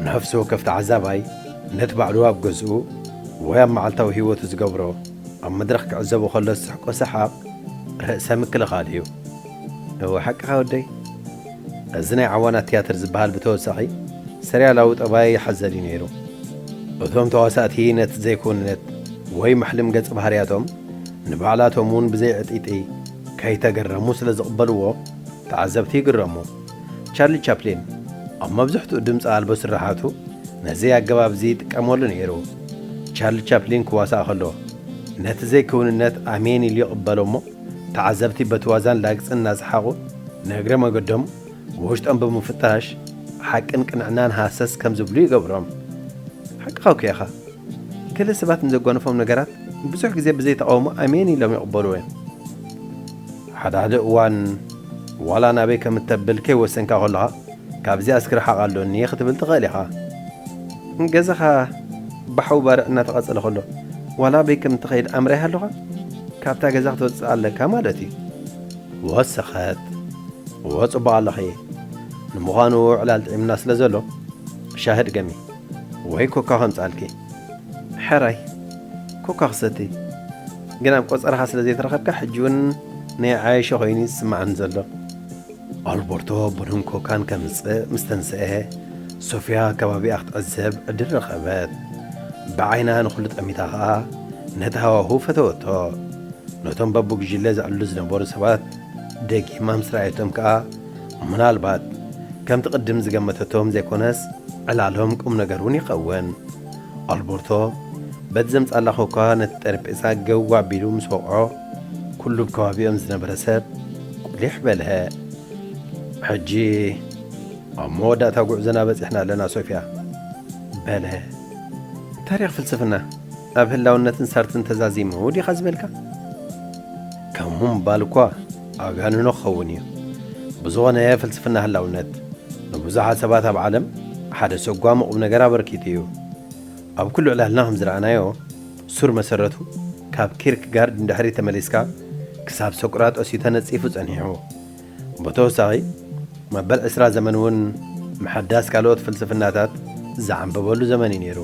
ነፍሲ ወከፍ ተዓዛባይ ነቲ ባዕሉ ኣብ ገዝኡ ወይ ኣብ መዓልታዊ ህይወቱ ዝገብሮ ኣብ መድረኽ ክዕዘቦ ከሎ ዝስሕቆ ሰሓቕ ርእሰ ምክልኻል እዩ። እወ ሓቅኻ ወደይ። እዚ ናይ ዓዋና ትያትር ዝበሃል ብተወሳኺ ሰሪያላዊ ጠባይ ይሓዘል እዩ ነይሩ። እቶም ተዋሳእቲ ነቲ ዘይክውንነት ወይ ማሕልም ገጸ ባህርያቶም ንባዕላቶም እውን ብዘይ ዕጢጢ ከይተገረሙ ስለ ዝቕበልዎ ተዓዘብቲ ይግረሙ። ቻርሊ ቻፕሊን ኣብ መብዝሕትኡ ድምፂ ኣልቦ ስርሓቱ ነዚ ኣገባብ እዚ ይጥቀመሉ ነይሩ። ቻርሊ ቻፕሊን ክዋሳእ ከሎ ነቲ ዘይክውንነት ኣሜን ኢሉ ይቕበሎ እሞ ተዓዘብቲ በቲ ዋዛን ላግፅን እናሰሓቑ ንእግረ መገዶም ብውሽጦም ብምፍታሽ ሓቅን ቅንዕናን ሃሰስ ከም ዝብሉ ይገብሮም። ሓቅኻ እኮ ኢኻ። ገለ ሰባት ንዘጓንፎም ነገራት ብዙሕ ግዜ ብዘይ ተቓውሞ ኣሜን ኢሎም ይቕበልዎ እዮም። ሓደ ሓደ እዋን ዋላ ናበይ ከም እተብል ከይወሰንካ ከለኻ ካብዚኣስ ክርሓቕ ኣሎኒ ክትብል ትኽእል ኢኻ። ገዛኻ ብሓዊ ባርዕ እናተቓጸለ ከሎ ዋላ ኣበይ ከም እትኸይድ ኣምራይ ሃለኻ ካብታ ገዛ ክትወጽእ ኣለካ ማለት እዩ። ወሰኸት። እወ ጽቡቕ ኣለኺ። ንምዃኑ ዕላል ጥዒምና ስለ ዘሎ ሻሂ ድገሚ ወይ ኮካ ከምጽኣልኪ። ሕራይ ኮካ ክሰቲ። ግን ኣብ ቆጸራኻ ስለ ዘይተረኸብካ ሕጂ እውን ናይ ዓየሸ ኮይኑ እዩ ዝስምዓኒ ዘሎ። ኣልበርቶ ቡንን ኮካን ከምጽእ ምስ ተንስአ ሶፍያ ከባቢኣ ክትዕዘብ ዕድል ረኸበት። ብዓይና ንኹሉ ጠሚታ ኸኣ ነቲ ሃዋህው ፈተወቶ። ነቶም በብጉጅለ ዘዕልሉ ዝነበሩ ሰባት ደጊማ ምስ ረኣየቶም ከኣ ምናልባት ከምቲ ቅድም ዝገመተቶም ዘይኮነስ ዕላሎም ቁም ነገር እውን ይኸውን። ኣልበርቶ በቲ ዘምጻላ ኮካ ነቲ ጠረጴዛ ገው ኣቢሉ ምስ ወቕዖ ኩሉ ብከባቢኦም ዝነበረ ሰብ ቁሊሕ በልሀ። ሕጂ ኣብ መወዳእታ ጉዕዞና በጺሕና ኣለና ሶፍያ በለ። ታሪኽ ፍልስፍና ኣብ ህላውነትን ሳርትን ተዛዚሙ ዲኻ ዝበልካ? ከምኡ ምባል እኳ ኣጋንኖ ክኸውን እዩ። ብዝኾነ ፍልስፍና ህላውነት ንብዙሓት ሰባት ኣብ ዓለም ሓደ ሰጓሚ ቁም ነገር ኣበርኪቱ እዩ። ኣብ ኩሉ ዕላልና ከም ዝረኣናዮ ሱር መሰረቱ ካብ ኪርክጋርድ ንድሕሪት ተመሊስካ ክሳብ ሶቅራጦስ እዩ ተነጺፉ ጸኒሑ። ብተወሳኺ መበል ዕስራ ዘመን እውን ምሕዳስ ካልኦት ፍልስፍናታት ዝዓምበበሉ ዘመን እዩ ነይሩ።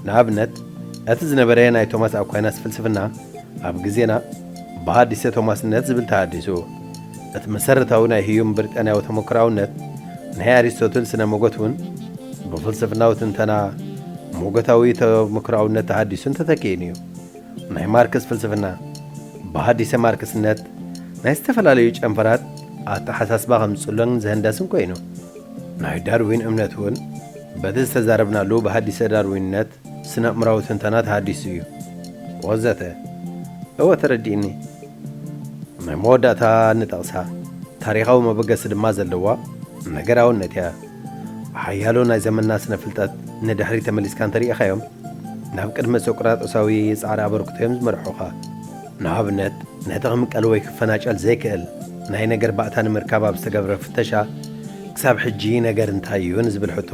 ንኣብነት እቲ ዝነበረ ናይ ቶማስ ኣኳይናስ ፍልስፍና ኣብ ግዜና ብሃዲሰ ቶማስነት ዝብል ተሃዲሱ። እቲ መሰረታዊ ናይ ህዩም ብሪጣንያዊ ተመክሮኣውነት ናይ ኣሪስቶትል ስነ ሞጎት እውን ብፍልስፍናዊ ትንተና ሞጎታዊ ተመክሮኣውነት ተሃዲሱን ተተኪኡን እዩ። ናይ ማርክስ ፍልስፍና ብሃዲሰ ማርክስነት ናይ ዝተፈላለዩ ጨንፈራት ኣተሓሳስባ ከምጽሎን ዘህንደስን ኮይኑ ናይ ዳርዊን እምነት እውን በቲ ዝተዛረብናሉ ብሃዲሰ ዳርዊንነት ስነ ኣእምራዊ ትንተና ተሃዲሱ እዩ ወዘተ። እወ ተረዲእኒ። ናይ መወዳእታ ንጠቕሳ ታሪኻዊ መበገሲ ድማ ዘለዋ ነገራውነት እያ። ሓያሎ ናይ ዘመንና ስነ ፍልጠት ንድሕሪ ተመሊስካ እንተሪኢኻዮም ናብ ቅድመ ሶቅራጦሳዊ ጻዕሪ ኣበርክቶ እዮም ዝመርሑኻ። ንኣብነት ነቲ ክምቀል ወይ ክፈናጨል ዘይክእል ናይ ነገር ባእታ ንምርካብ ኣብ ዝተገብረ ፍተሻ ክሳብ ሕጂ ነገር እንታይ እዩ ንዝብል ሕቶ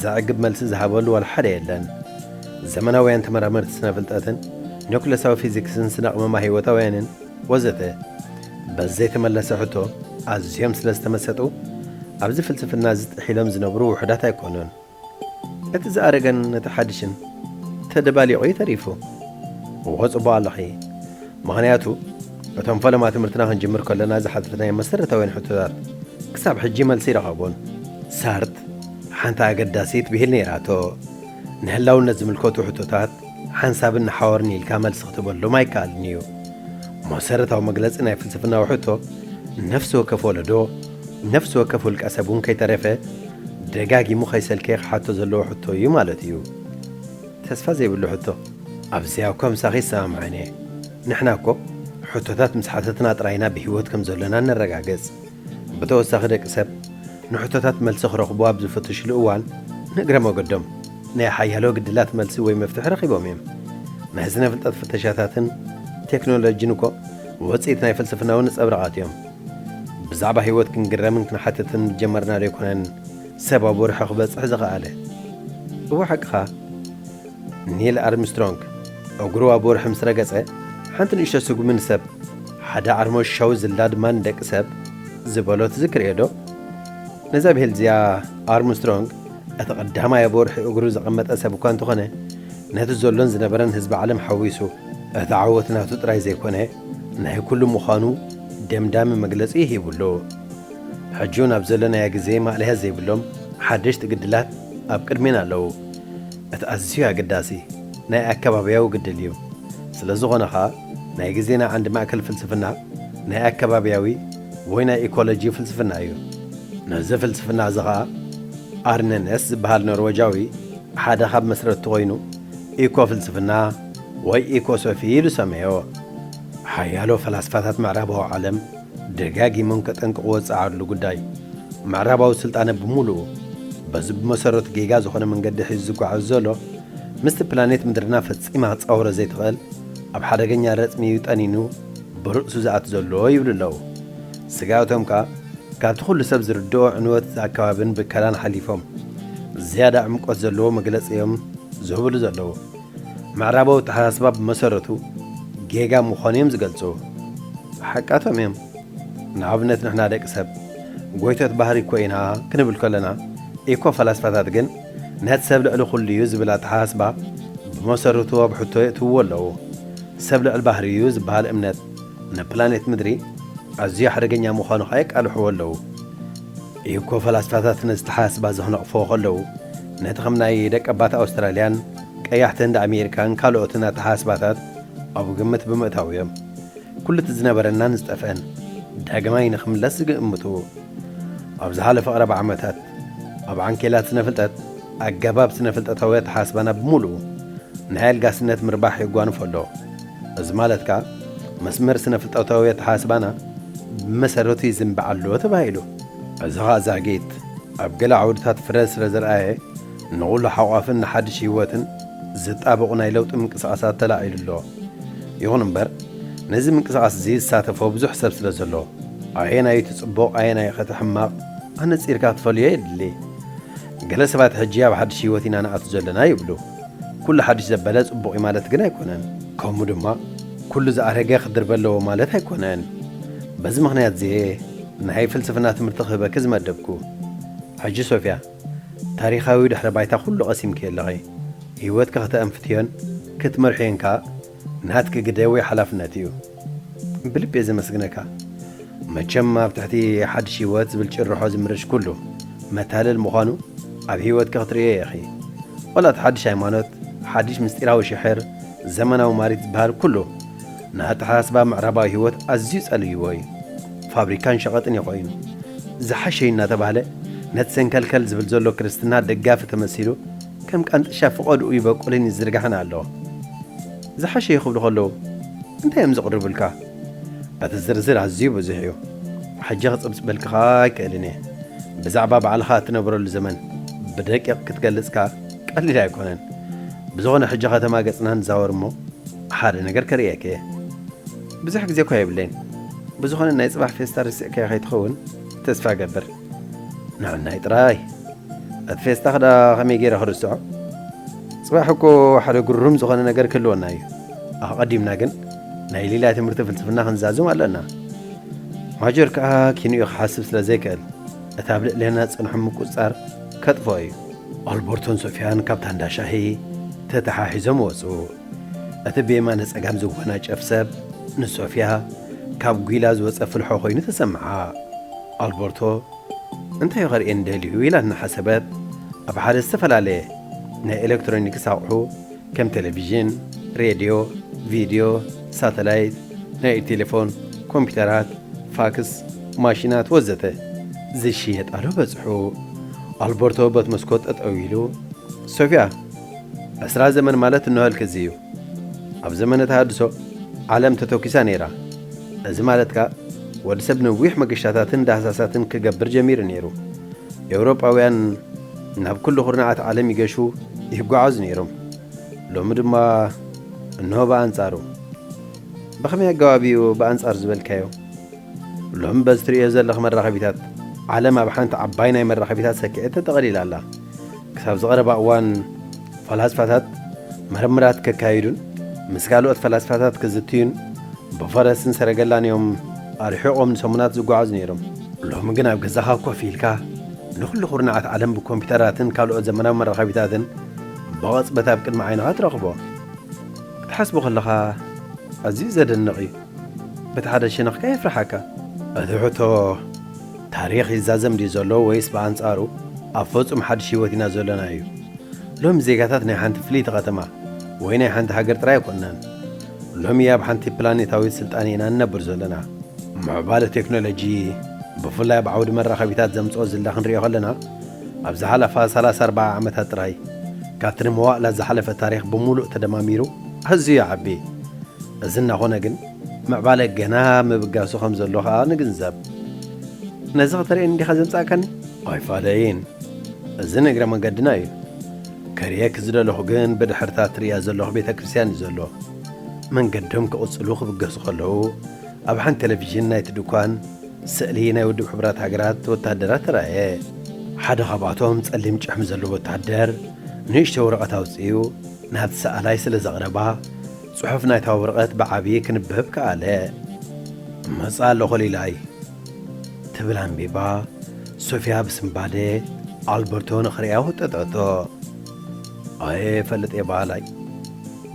ዘዕግብ መልሲ ዝሃበሉ ዋላ ሓደ የለን። ዘመናውያን ተመራመርቲ ስነ ፍልጠትን ኒውክለሳዊ ፊዚክስን ስነ ቅመማ ህይወታውያንን ወዘተ በዚ ዘይተመለሰ ሕቶ ኣዝዮም ስለ ዝተመሰጡ ኣብዚ ፍልስፍና እዚ ጥሒሎም ዝነብሩ ውሑዳት ኣይኮኑን። እቲ ዝኣረገን ነቲ ሓድሽን ተደባሊቑ እዩ ተሪፉ። እዎ ጽቡቕ ኣለኺ። ምኽንያቱ እቶም ፈለማ ትምህርትና ክንጅምር ከለና ዝሓተትናዮም መሰረታውያን ሕቶታት ክሳብ ሕጂ መልሲ ይረኸቡን። ሳርት ሓንቲ ኣገዳሲት ብሂል ነይራቶ። ንህላውነት ዝምልከቱ ሕቶታት ሓንሳብን ንሓወርን ኢልካ መልሲ ክትበሎም ኣይከኣልን እዩ። መሰረታዊ መግለጺ ናይ ፍልስፍናዊ ሕቶ፣ ነፍሲ ወከፍ ወለዶ፣ ነፍሲ ወከፍ ውልቀ ሰብ እውን ከይተረፈ ደጋጊሙ ከይሰልከየ ክሓቶ ዘለዎ ሕቶ እዩ ማለት እዩ። ተስፋ ዘይብሉ ሕቶ። ኣብዚኣ እኳ ምሳኺ ይሰማማዕን እየ። ንሕና እኮ ሕቶታት ምስ ሓተትና ጥራይና ብህይወት ከም ዘለና ነረጋግጽ። ብተወሳኺ ደቂ ሰብ ንሕቶታት መልሲ ክረኽቡ ኣብ ዝፍትሽሉ እዋን፣ ንእግረ መገዶም ናይ ሓያሎ ግድላት መልሲ ወይ መፍትሒ ረኺቦም እዮም። ናይ ስነ ፍልጠት ፍተሻታትን ቴክኖሎጂን እኮ ውጽኢት ናይ ፍልስፍናዊ ነጸብራቓት እዮም። ብዛዕባ ህይወት ክንግረምን ክንሓትትን ዝጀመርና ዶ ኣይኮነን ሰብ ኣብ ወርሒ ክበጽሕ ዝኸኣለ? እወ ሓቅኻ። ኒል ኣርምስትሮንግ እግሩ ኣብ ወርሒ ምስ ረገጸ፣ ሓንቲ ንእሽቶ ስጉሚ ንሰብ፣ ሓደ ዓርሞሻዊ ዝላ ድማ ንደቂ ሰብ ዝበሎ ትዝክርዮ ዶ? ነዛ ብሄል እዚኣ ኣርምስትሮንግ እቲ ቀዳማይ ኣብ ወርሒ እግሩ ዘቐመጠ ሰብ እኳ እንተኾነ፣ ነቲ ዘሎን ዝነበረን ህዝቢ ዓለም ሓዊሱ እቲ ዓወት ናቱ ጥራይ ዘይኮነ ናይ ኩሉ ምዃኑ ደምዳሚ መግለጺ ሂቡሉ። ሕጂ እውን ኣብ ዘለናዮ ግዜ ማእለያ ዘይብሎም ሓደሽቲ ግድላት ኣብ ቅድሜና ኣለዉ። እቲ ኣዝዩ ኣገዳሲ ናይ ኣከባብያዊ ግድል እዩ። ስለ ዝኾነ ኸኣ ናይ ግዜና ዓንዲ ማእከል ፍልስፍና ናይ ኣከባብያዊ ወይ ናይ ኢኮሎጂ ፍልስፍና እዩ። ነዚ ፍልስፍና እዚ ኸኣ ኣርነነስ ዝበሃል ኖርወጃዊ ሓደ ካብ መስረትቲ ኮይኑ ኢኮ ፍልስፍና ወይ ኢኮሶፊ ኢሉ ሰመዮ። ሓያሎ ፈላስፋታት ምዕራባዊ ዓለም ደጋጊሞም ከጠንቅቕዎ ዝጸዓርሉ ጉዳይ፣ ምዕራባዊ ስልጣነ ብምሉኡ በዚ ብመሰረቱ ጌጋ ዝኾነ መንገዲ ሒዙ ዝጓዓዝ ዘሎ፣ ምስቲ ፕላኔት ምድርና ፈጺማ ክጻወሮ ዘይትኽእል ኣብ ሓደገኛ ረጽሚ እዩ ጠኒኑ ብርእሱ ዝኣቱ ዘሎ ይብሉ ኣለዉ። ስጋኣቶም ከኣ ካብቲ ኩሉ ሰብ ዝርድኦ ዕንወት ኣከባብን ብከላን ሓሊፎም ዝያዳ ዕምቆት ዘለዎ መግለጺ እዮም ዝህብሉ ዘለዉ። ምዕራባዊ ኣተሓሳስባ ብመሰረቱ ጌጋ ምዃኑ እዮም ዝገልጹ። ሓቃቶም እዮም። ንኣብነት ንሕና ደቂ ሰብ ጎይቶት ባህሪ እኮ ኢና ክንብል ከለና፣ ኢኮ ፈላስፋታት ግን ነቲ ሰብ ልዕሊ ኩሉ እዩ ዝብል ኣተሓሳስባ ብመሰረቱ ኣብ ሕቶ የእትውዎ ኣለዉ። ሰብ ልዕሊ ባህሪ እዩ ዝበሃል እምነት ንፕላኔት ምድሪ ኣዝዩ ሓደገኛ ምዃኑ ኸኣ የቃልሕዎ ኣለዉ። ኢኮ ፈላስፋታት ነዚ ኣተሓሳስባ እዚ ክነቕፍዎ ከለዉ፣ ነቲ ከም ናይ ደቀባት ኣውስትራልያን ቀያሕቲ ህንዲ ኣሜሪካን ካልኦትን ኣተሓሳስባታት ኣብ ግምት ብምእታው እዮም። ኩሉ እቲ ዝነበረናን ዝጠፍአን ዳግማይ ንኽምለስ ዝግምቱ። ኣብ ዝሓለፈ ቀረባ ዓመታት ኣብ ዓንኬላት ስነ ፍልጠት ኣገባብ ስነ ፍልጠታዊ ኣተሓሳስባና ብምሉኡ ናይ ኣልጋስነት ምርባሕ የጓንፎ ኣሎ። እዚ ማለት ከኣ መስመር ስነ ፍልጠታዊ ኣተሓሳስባና ብመሰረቱ ይዝንባዕ ኣሎ ተባሂሉ። እዚ ኸኣ ዛጊት ኣብ ገለ ዓውድታት ፍረ ስለ ዘርኣየ፣ ንኹሉ ሓቋፍን ንሓድሽ ህይወትን ዝጣበቑ ናይ ለውጢ ምንቅስቓሳት ተላዒሉ ኣሎ። ይኹን እምበር፣ ነዚ ምንቅስቓስ እዚ ዝሳተፎ ብዙሕ ሰብ ስለ ዘሎ፣ ኣየናይ እቲ ጽቡቕ ኣየናይ እቲ ሕማቕ ኣነጺርካ ክትፈልዮ የድሊ። ገለ ሰባት ሕጂ ኣብ ሓድሽ ህይወት ኢና ንኣቱ ዘለና ይብሉ። ኩሉ ሓድሽ ዘበለ ጽቡቕ እዩ ማለት ግን ኣይኮነን። ከምኡ ድማ ኩሉ ዝኣረገ ክድርበ ኣለዎ ማለት ኣይኮነን። በዚ ምኽንያት እዚ ናይ ፍልስፍና ትምህርቲ ክህበኪ ዝመደብኩ። ሕጂ ሶፍያ፣ ታሪኻዊ ድሕረ ባይታ ኩሉ ቀሲምኪ ኣለኺ። ህይወትኪ ከተኣንፍትዮን ክትመርሕዮን ከኣ ናትኪ ግደ ወይ ሓላፍነት እዩ። ብልቢ እየ ዘመስግነካ። መቸም ኣብ ትሕቲ ሓድሽ ህይወት ዝብል ጭርሖ ዝምርሽ ኩሉ መታለል ምዃኑ ኣብ ህይወትኪ ክትርእዮ ኢኺ። ዋላ እቲ ሓድሽ ሃይማኖት፣ ሓድሽ ምስጢራዊ ሽሕር፣ ዘመናዊ ማሪት ዝበሃል ኩሉ ንኣተሓሳስባ ምዕራባዊ ህይወት ኣዝዩ ጸልይዎ እዩ። ፋብሪካን ሸቐጥን እዩ ኮይኑ። ዝሓሸ እዩ እናተባህለ ነቲ ሰንከልከል ዝብል ዘሎ ክርስትና ደጋፊ ተመሲሉ ከም ቃንጥሻ ፍቐድኡ ይበቁልን ይዝርጋሕን ኣሎ። ዝሓሸ እዩ ክብሉ ከለዉ እንታይ እዮም ዝቕርቡልካ? እቲ ዝርዝር ኣዝዩ ብዙሕ እዩ። ሕጂ ክጽብጽበልኪ ከኣ ኣይክእልን እየ። ብዛዕባ ባዕልኻ እትነብረሉ ዘመን ብደቂቕ ክትገልጽ ከኣ ቀሊል ኣይኮነን። ብዝኾነ ሕጂ ከተማ ገጽና ንዛወር እሞ ሓደ ነገር ከርእየኪ እየ። ብዙሕ ግዜ እኳ የብለይን። ብዝኾነ ናይ ጽባሕ ፌስታ ረሲዕካዮ ከይትኸውን ተስፋ እገብር። ንዕናይ ጥራይ። እቲ ፌስታ ክዳ ከመይ ገይረ ክርስዖ? ጽባሕ እኮ ሓደ ግሩም ዝኾነ ነገር ክህልወና እዩ። ኣቐዲምና ግን ናይ ሌላ ትምህርቲ ፍልስፍና ክንዛዝም ኣለና። ማጆር ከኣ ኪንኡ ክሓስብ ስለ ዘይክእል፣ እቲ ኣብ ልዕሌና ዝጸንሖ ምቁጽጻር ከጥፍኦ እዩ። ኣልበርቶን ሶፍያን ካብታ እንዳ ሻሂ ተተሓሒዞም ወጹ። እቲ ብየማነ ጸጋም ዝወናጨፍ ሰብ ንሶፍያ ካብ ጒላ ዝወጸ ፍልሖ ኮይኑ ተሰምዓ። ኣልበርቶ እንታይ እዩ ከርእየኒ ደልዩ ኢላ እናሓሰበት፣ ኣብ ሓደ ዝተፈላለየ ናይ ኤሌክትሮኒክስ ኣቑሑ ከም ቴሌቪዥን፣ ሬድዮ፣ ቪድዮ፣ ሳተላይት፣ ናይ ቴሌፎን፣ ኮምፒውተራት፣ ፋክስ፣ ማሽናት ወዘተ ዝሽየጣሉ በጽሑ። ኣልበርቶ በቲ መስኮት ጠጠው ኢሉ፣ "ሶፊያ፣ ዕስራ ዘመን ማለት እንሆልክ እዚ እዩ። ኣብ ዘመነ ተሃድሶ ዓለም ተተኪሳ ነይራ። እዚ ማለት ከኣ ወዲ ሰብ ነዊሕ መገሻታትን ዳህሳሳትን ክገብር ጀሚሩ ነይሩ። ኤውሮጳውያን ናብ ኩሉ ኩርናዓት ዓለም ይገሹ ይጓዓዙ ነይሮም። ሎሚ ድማ እንሆ ብኣንጻሩ። ብኸመይ ኣገባብ እዩ ብኣንጻር ዝበልካዮ? ሎም በዚ ትርእዮ ዘለኽ መራኸቢታት፣ ዓለም ኣብ ሓንቲ ዓባይ ናይ መራኸቢታት ሰኪዐት ተጠቕሊላ ኣላ። ክሳብ ዝቐረባ እዋን ፈላስፋታት መርምራት ከካይዱን ምስ ካልኦት ፈላስፋታት ክዝትዩን ብፈረስን ሰረገላን እዮም ኣርሒቖም ንሰሙናት ዝጓዓዙ ነይሮም። ሎሚ ግን ኣብ ገዛኻ ኮፍ ኢልካ ንኹሉ ኩርናዓት ዓለም ብኮምፒውተራትን ካልኦት ዘመናዊ መራኸቢታትን ብቐጽበት ኣብ ቅድሚ ዓይንኻ ትረኽቦ። ክትሓስቦ ከለኻ ኣዝዩ ዘደንቕ እዩ። በቲ ሓደ ሸነኽካ የፍርሓካ። እቲ ሕቶ ታሪኽ ይዛዘም ድዩ ዘሎ ወይስ ብኣንጻሩ ኣብ ፍጹም ሓድሽ ህይወት ኢና ዘለና እዩ? ሎሚ ዜጋታት ናይ ሓንቲ ፍልይቲ ከተማ ወይ ናይ ሓንቲ ሃገር ጥራይ ኣይኮንናን። ሎሚ ኣብ ሓንቲ ፕላኔታዊት ስልጣነ ኢና ንነብር ዘለና። ምዕባለ ቴክኖሎጂ ብፍላይ ኣብ ዓውዲ መራኸቢታት ዘምጽኦ ዝላ ክንሪኦ ከለና ኣብ ዝሓለፋ ሰላሳ ኣርባዓ ዓመታት ጥራይ ካብቲ ንመዋእላት ዝሓለፈ ታሪኽ ብምሉእ ተደማሚሩ ኣዝዩ ይዓቢ። እዚ እናኾነ ግን ምዕባለ ገና ምብጋሱ ከም ዘሎ ኸኣ ንግንዘብ። ነዚ ከተርእየኒ ዲኻ ዘምጻእካኒ? ኣይፋለይን። እዚ ንእግረ መንገድና እዩ። ከርእየኪ ዝደለኹ ግን ብድሕርታ ትርእያ ዘለኹ ቤተ ክርስቲያን እዩ ዘሎ። መንገዶም ክቕጽሉ ክብገሱ ከለዉ ኣብ ሓንቲ ቴሌቪዥን ናይቲ ድኳን ስእሊ ናይ ውድብ ሕቡራት ሃገራት ወታደራት ተራእየ። ሓደ ካብኣቶም ጸሊም ጭሕሚ ዘለዎ ወታደር ንእሽቶ ወረቐት ኣውጺኡ ናብቲ ሰኣላይ ስለ ዘቕረባ ጽሑፍ ናይታ ወረቐት ብዓቢ ክንበብ ከኣለ። "መጻ ኣለኹ ሊላይ" ትብል ኣንቢባ ሶፊያ ብስምባደ ኣልበርቶ ንኽርእያ ወጠጠቶ። "ኣየ ፈልጥ እየ በሃላይ"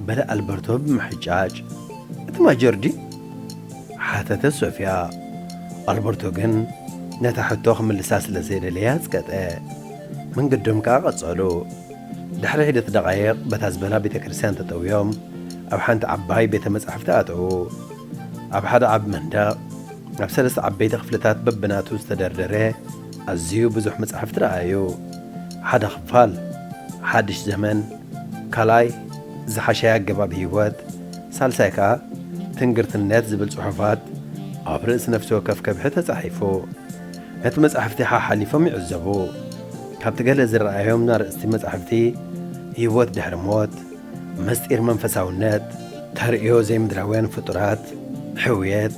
በለ ኣልበርቶ ብምሕጫጭ። "እቲ ማጆር ድዩ?" ሓተተ ሶፊያ። ኣልበርቶ ግን ነታ ሕቶ ክምልሳ ስለ ዘይደለየ ኣጽቀጠ። መንገዶም ከኣ ቀጸሉ። ድሕሪ ሒደት ደቓይቕ በታ ዝበላ ቤተ ክርስቲያን ተጠውዮም ኣብ ሓንቲ ዓባይ ቤተ መጻሕፍቲ ኣተዉ። ኣብ ሓደ ዓቢ መንደቕ ኣብ ሰለስተ ዓበይቲ ክፍልታት በብናቱ ዝተደርደረ ኣዝዩ ብዙሕ መጻሕፍቲ ረኣዩ። ሓደ ክፋል ሓድሽ ዘመን፣ ካልኣይ ዝሓሸየ ኣገባብ ህይወት፣ ሳልሳይ ከኣ ትንግርትነት ዝብል ጽሑፋት ኣብ ርእሲ ነፍሲ ወከፍ ከብሒ ተጻሒፉ። ነቲ መጻሕፍቲ ሓሓሊፎም ይዕዘቡ። ካብቲ ገለ ዝረኣዮም ኣርእስቲ መጻሕፍቲ ህይወት ድሕሪ ሞት፣ ምስጢር መንፈሳውነት፣ ተርእዮ ዘይምድራውያን ፍጡራት፣ ሕውየት፣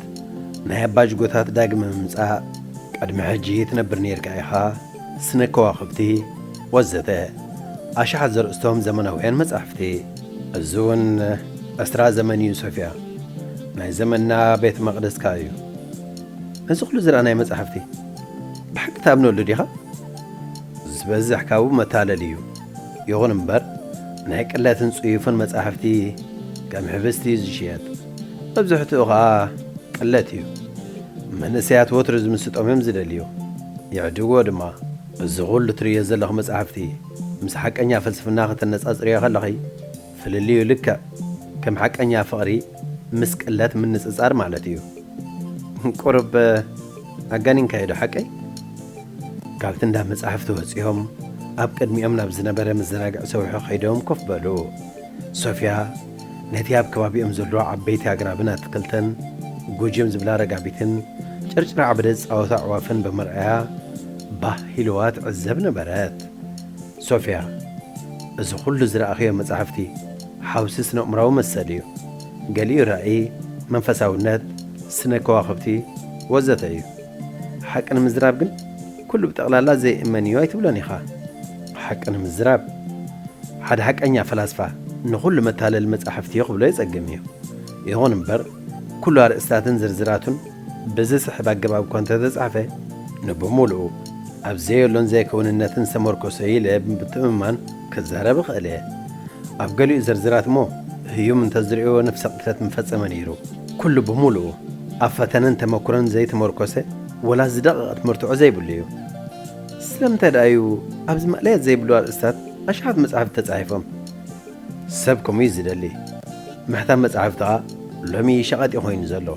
ናይ ኣባጅጎታት ዳግመ ምምጻእ፣ ቅድሚ ሕጂ ትነብር ነይርካ ኢኻ፣ ስነ ከዋኽብቲ ወዘተ ኣሽሓት ዘርእስቶም ዘመናውያን መጻሕፍቲ። እዚ እውን ዕስራ ዘመን እዩ ሶፊያ፣ ናይ ዘመንና ቤት መቕደስካ እዩ። ነዚ ኩሉ ዝረኣናዮ መጻሕፍቲ ብሓቂ ትኣምነሉ ዲኻ? ዝበዝሕ ካብኡ መታለሊ እዩ። ይኹን እምበር ናይ ቅለትን ጽዩፍን መጻሕፍቲ ከም ሕብስቲ እዩ ዝሽየጥ። መብዝሕትኡ ኸኣ ቅለት እዩ። መንእሰያት ወትሩ ዝምስጦም እዮም ዝደልዩ። ይዕድግዎ ድማ። እዚ ኹሉ ትርእዮ ዘለኹ መጻሕፍቲ ምስ ሓቀኛ ፍልስፍና ከተነጻጽርዮ ከለኺ ፍልልዩ ልክዕ ከም ሓቀኛ ፍቕሪ ምስ ቅለት ምንጽጻር ማለት እዩ። ቁሩብ ኣጋኒንካዮ ዶ ሓቀይ? ካብቲ እንዳ መጻሕፍቲ ወጺኦም ኣብ ቅድሚኦም ናብ ዝነበረ መዘናግዒ ሰውሒ ከይዶም ኮፍ በሉ። ሶፊያ ነቲ ኣብ ከባቢኦም ዘሎ ዓበይቲ ኣግራብን ኣትክልትን ጉጅም ዝብላ ረጋቢትን ጭርጭር ዓበደ ዝጻወታ ኣዕዋፍን ብምርኣያ ባህ ኢልዋ ትዕዘብ ነበረት። ሶፊያ፣ እዚ ኩሉ ዝረኣኽዮ መጻሕፍቲ ሓውሲ ስነ-ኣእምራዊ መሰል እዩ። ገሊኡ ራእይ፣ መንፈሳውነት፣ ስነ ከዋኽብቲ ወዘተ እዩ። ሓቂ ንምዝራብ ግን ኩሉ ብጠቕላላ ዘይእመን እዩ ኣይትብሎን ኢኻ። ሓቂ ንምዝራብ ሓደ ሓቀኛ ፈላስፋ ንኹሉ መታለሊ መጻሕፍቲ እዩ ክብሎ የጸግም እዩ። ይኹን እምበር ኩሉ ኣርእስታትን ዝርዝራቱን ብዝስሕብ ኣገባብ እኳ እንተተጻሕፈ ንብምሉኡ ኣብ ዘየሎን ዘይከውንነትን ዝተመርኮሰ እዩ ኢለ ብምትእምማን ክዛረብ እኽእል እየ። ኣብ ገሊኡ ዝርዝራት እሞ ህዩም እንተዝርእዮ ነፍሰ ቅትለት ምፈጸመ ነይሩ። ኩሉ ብምሉኡ ኣብ ፈተነን ተመኩሮን ዘይተመርኮሰ ወላ ዝደቐቐት መርትዖ ዘይብሉ እዩ። ስለምንታይ ደኣ እዩ ኣብዚ ማእለያ ዘይብሉ ኣርእስታት ኣሽሓት መጻሕፍቲ ተጻሒፎም? ሰብ ከምኡ እዩ ዝደሊ። ምሕታም መጻሕፍቲ ኸኣ ሎሚ ሸቐጥ እዩ ኮይኑ ዘሎ።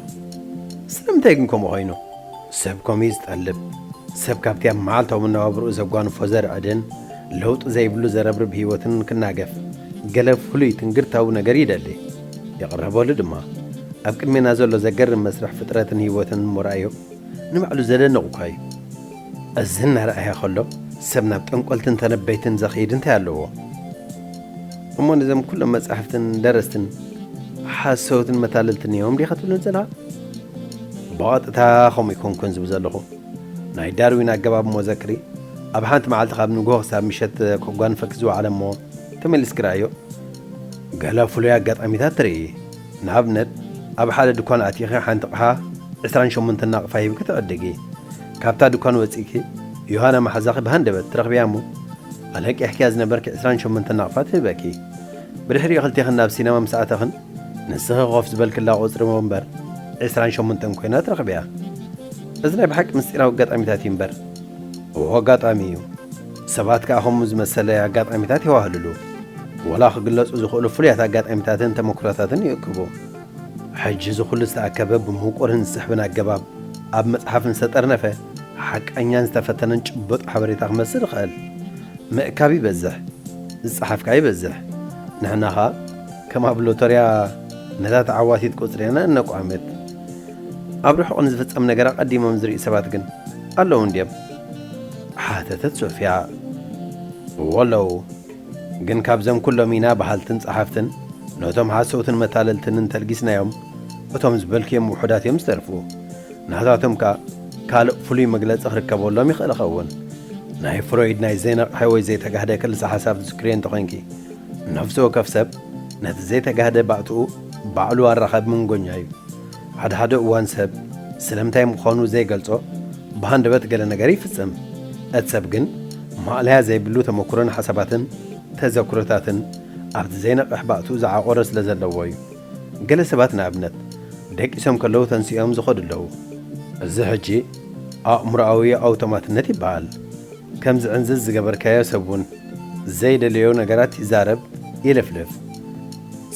ስለምንታይ ግን ከምኡ ኮይኑ? ሰብ ከምኡ እዩ ዝጠልብ። ሰብ ካብቲ ኣብ መዓልታዊ መነባብርኡ ዘጓንፎ ዘርዕድን ለውጢ ዘይብሉ ዘረብርብ ህይወትን ክናገፍ ገለ ፍሉይ ትንግርታዊ ነገር ይደሊ። ይቕረበሉ ድማ። ኣብ ቅድሜና ዘሎ ዘገርም መስርሕ ፍጥረትን ህይወትን እሞ ረኣዮ። ንባዕሉ ዘደንቕ እኳ እዩ። እዚ እናረኣየ ከሎ ሰብ ናብ ጠንቆልትን ተነበይትን ዘኽይድ እንታይ ኣለዎ? እሞ ነዞም ኩሎም መጻሕፍትን ደረስትን ሓሰውትን መታለልትን እዮም ዲኻ ትብልን ዘለኻ? ብቐጥታ ከምኡ ኣይኮንኩን ዝብል ዘለኹ። ናይ ዳርዊን ኣገባብ እሞ ዘክሪ፣ ኣብ ሓንቲ መዓልቲ ካብ ንግሆ ክሳብ ምሸት ከጓንፈኪ ዝወዓለ እሞ ተመሊስኪ ረኣዮ። ገለ ፍሉይ ኣጋጣሚታት ትርኢ። ንኣብነት፣ ኣብ ሓደ ድኳን ኣቲኺ ሓንቲ ኣቕሓ ዕስራን ሸሞንተን ናቕፋ ሂብኪ ትዕድጊ። ካብታ ድኳን ወጺእኪ ዮሃና መሓዛኺ ብሃንደበት ትረኽብያ እሞ፣ ኣለቂሕክያ ዝነበርኪ ዕስራን ሸሞንተን ናቕፋ ትህበኪ። ብድሕሪኡ ክልቴኽን ናብ ሲነማ ምስ ኣተኽን፣ ንስኺ ኮፍ ዝበልክላ ቁጽሪ ወንበር ዕስራን ሸሞንተን ኮይና ትረኽብያ። እዚ ናይ ብሓቂ ምስጢራዊ ኣጋጣሚታት እዩ እምበር። እዎ ኣጋጣሚ እዩ። ሰባት ከኣ ከምኡ ዝመሰለ ኣጋጣሚታት የዋህልሉ። ወላ ክግለጹ ዝኽእሉ ፍሉያት ኣጋጣሚታትን ተመክሮታትን ይእክቡ። ሕጂ እዚ ኩሉ ዝተኣከበ ብምቁርን ዝስሕብን ኣገባብ ኣብ መጽሓፍን ዝተጠርነፈ ሓቀኛን ዝተፈተነን ጭቡጥ ሓበሬታ ክመስል ይኽእል። ምእካብ ይበዝሕ፣ ዝጸሓፍካ ይበዝሕ። ንሕና ኸኣ ከም ኣብ ሎተርያ ነታ ተዓዋቲት ቁጽሪ ኢና እነቋምት። ኣብ ርሑቕ ንዝፍጸም ነገር ኣቐዲሞም ዝርእዩ ሰባት ግን ኣለዉ እንድዮም? ሓተተት ሶፍያ። እዎ ኣለዉ። ግን ካብዞም ኩሎም ኢና በሃልትን ጸሓፍትን ነቶም ሓሰውትን መታለልትን እንተልጊስናዮም፣ እቶም ዝበልክዮም ውሑዳት እዮም ዝተርፉ። ናታቶም ከኣ ካልእ ፍሉይ መግለጺ ክርከበሎም ይኽእል ኸውን። ናይ ፍሮይድ ናይ ዘይነቕሐ ወይ ዘይተጋህደ ክልሰ ሓሳብ ትዝክርዮ እንተኾይንኪ፣ ነፍሲ ወከፍ ሰብ ነቲ ዘይተጋህደ ባእትኡ ባዕሉ ኣራኻቢ መንጎኛ እዩ። ሓደ ሓደ እዋን ሰብ ስለምንታይ ምዃኑ ዘይገልጾ ብሃንደበት ገለ ነገር ይፍጽም። እቲ ሰብ ግን ማእለያ ዘይብሉ ተመኩሮን ሓሳባትን ተዘክሮታትን ኣብቲ ዘይነቕሕ ባእትኡ ዝዓቖረ ስለ ዘለዎ እዩ። ገለ ሰባት ንኣብነት ደቂሶም ከለዉ ተንሲኦም ዝኸዱ ኣለዉ። እዚ ሕጂ ኣእምሮኣዊ ኣውቶማትነት ይበሃል። ከም ዝዕንዝዝ ዝገበርካዮ ሰብ እውን ዘይደለዮ ነገራት ይዛረብ፣ ይልፍልፍ።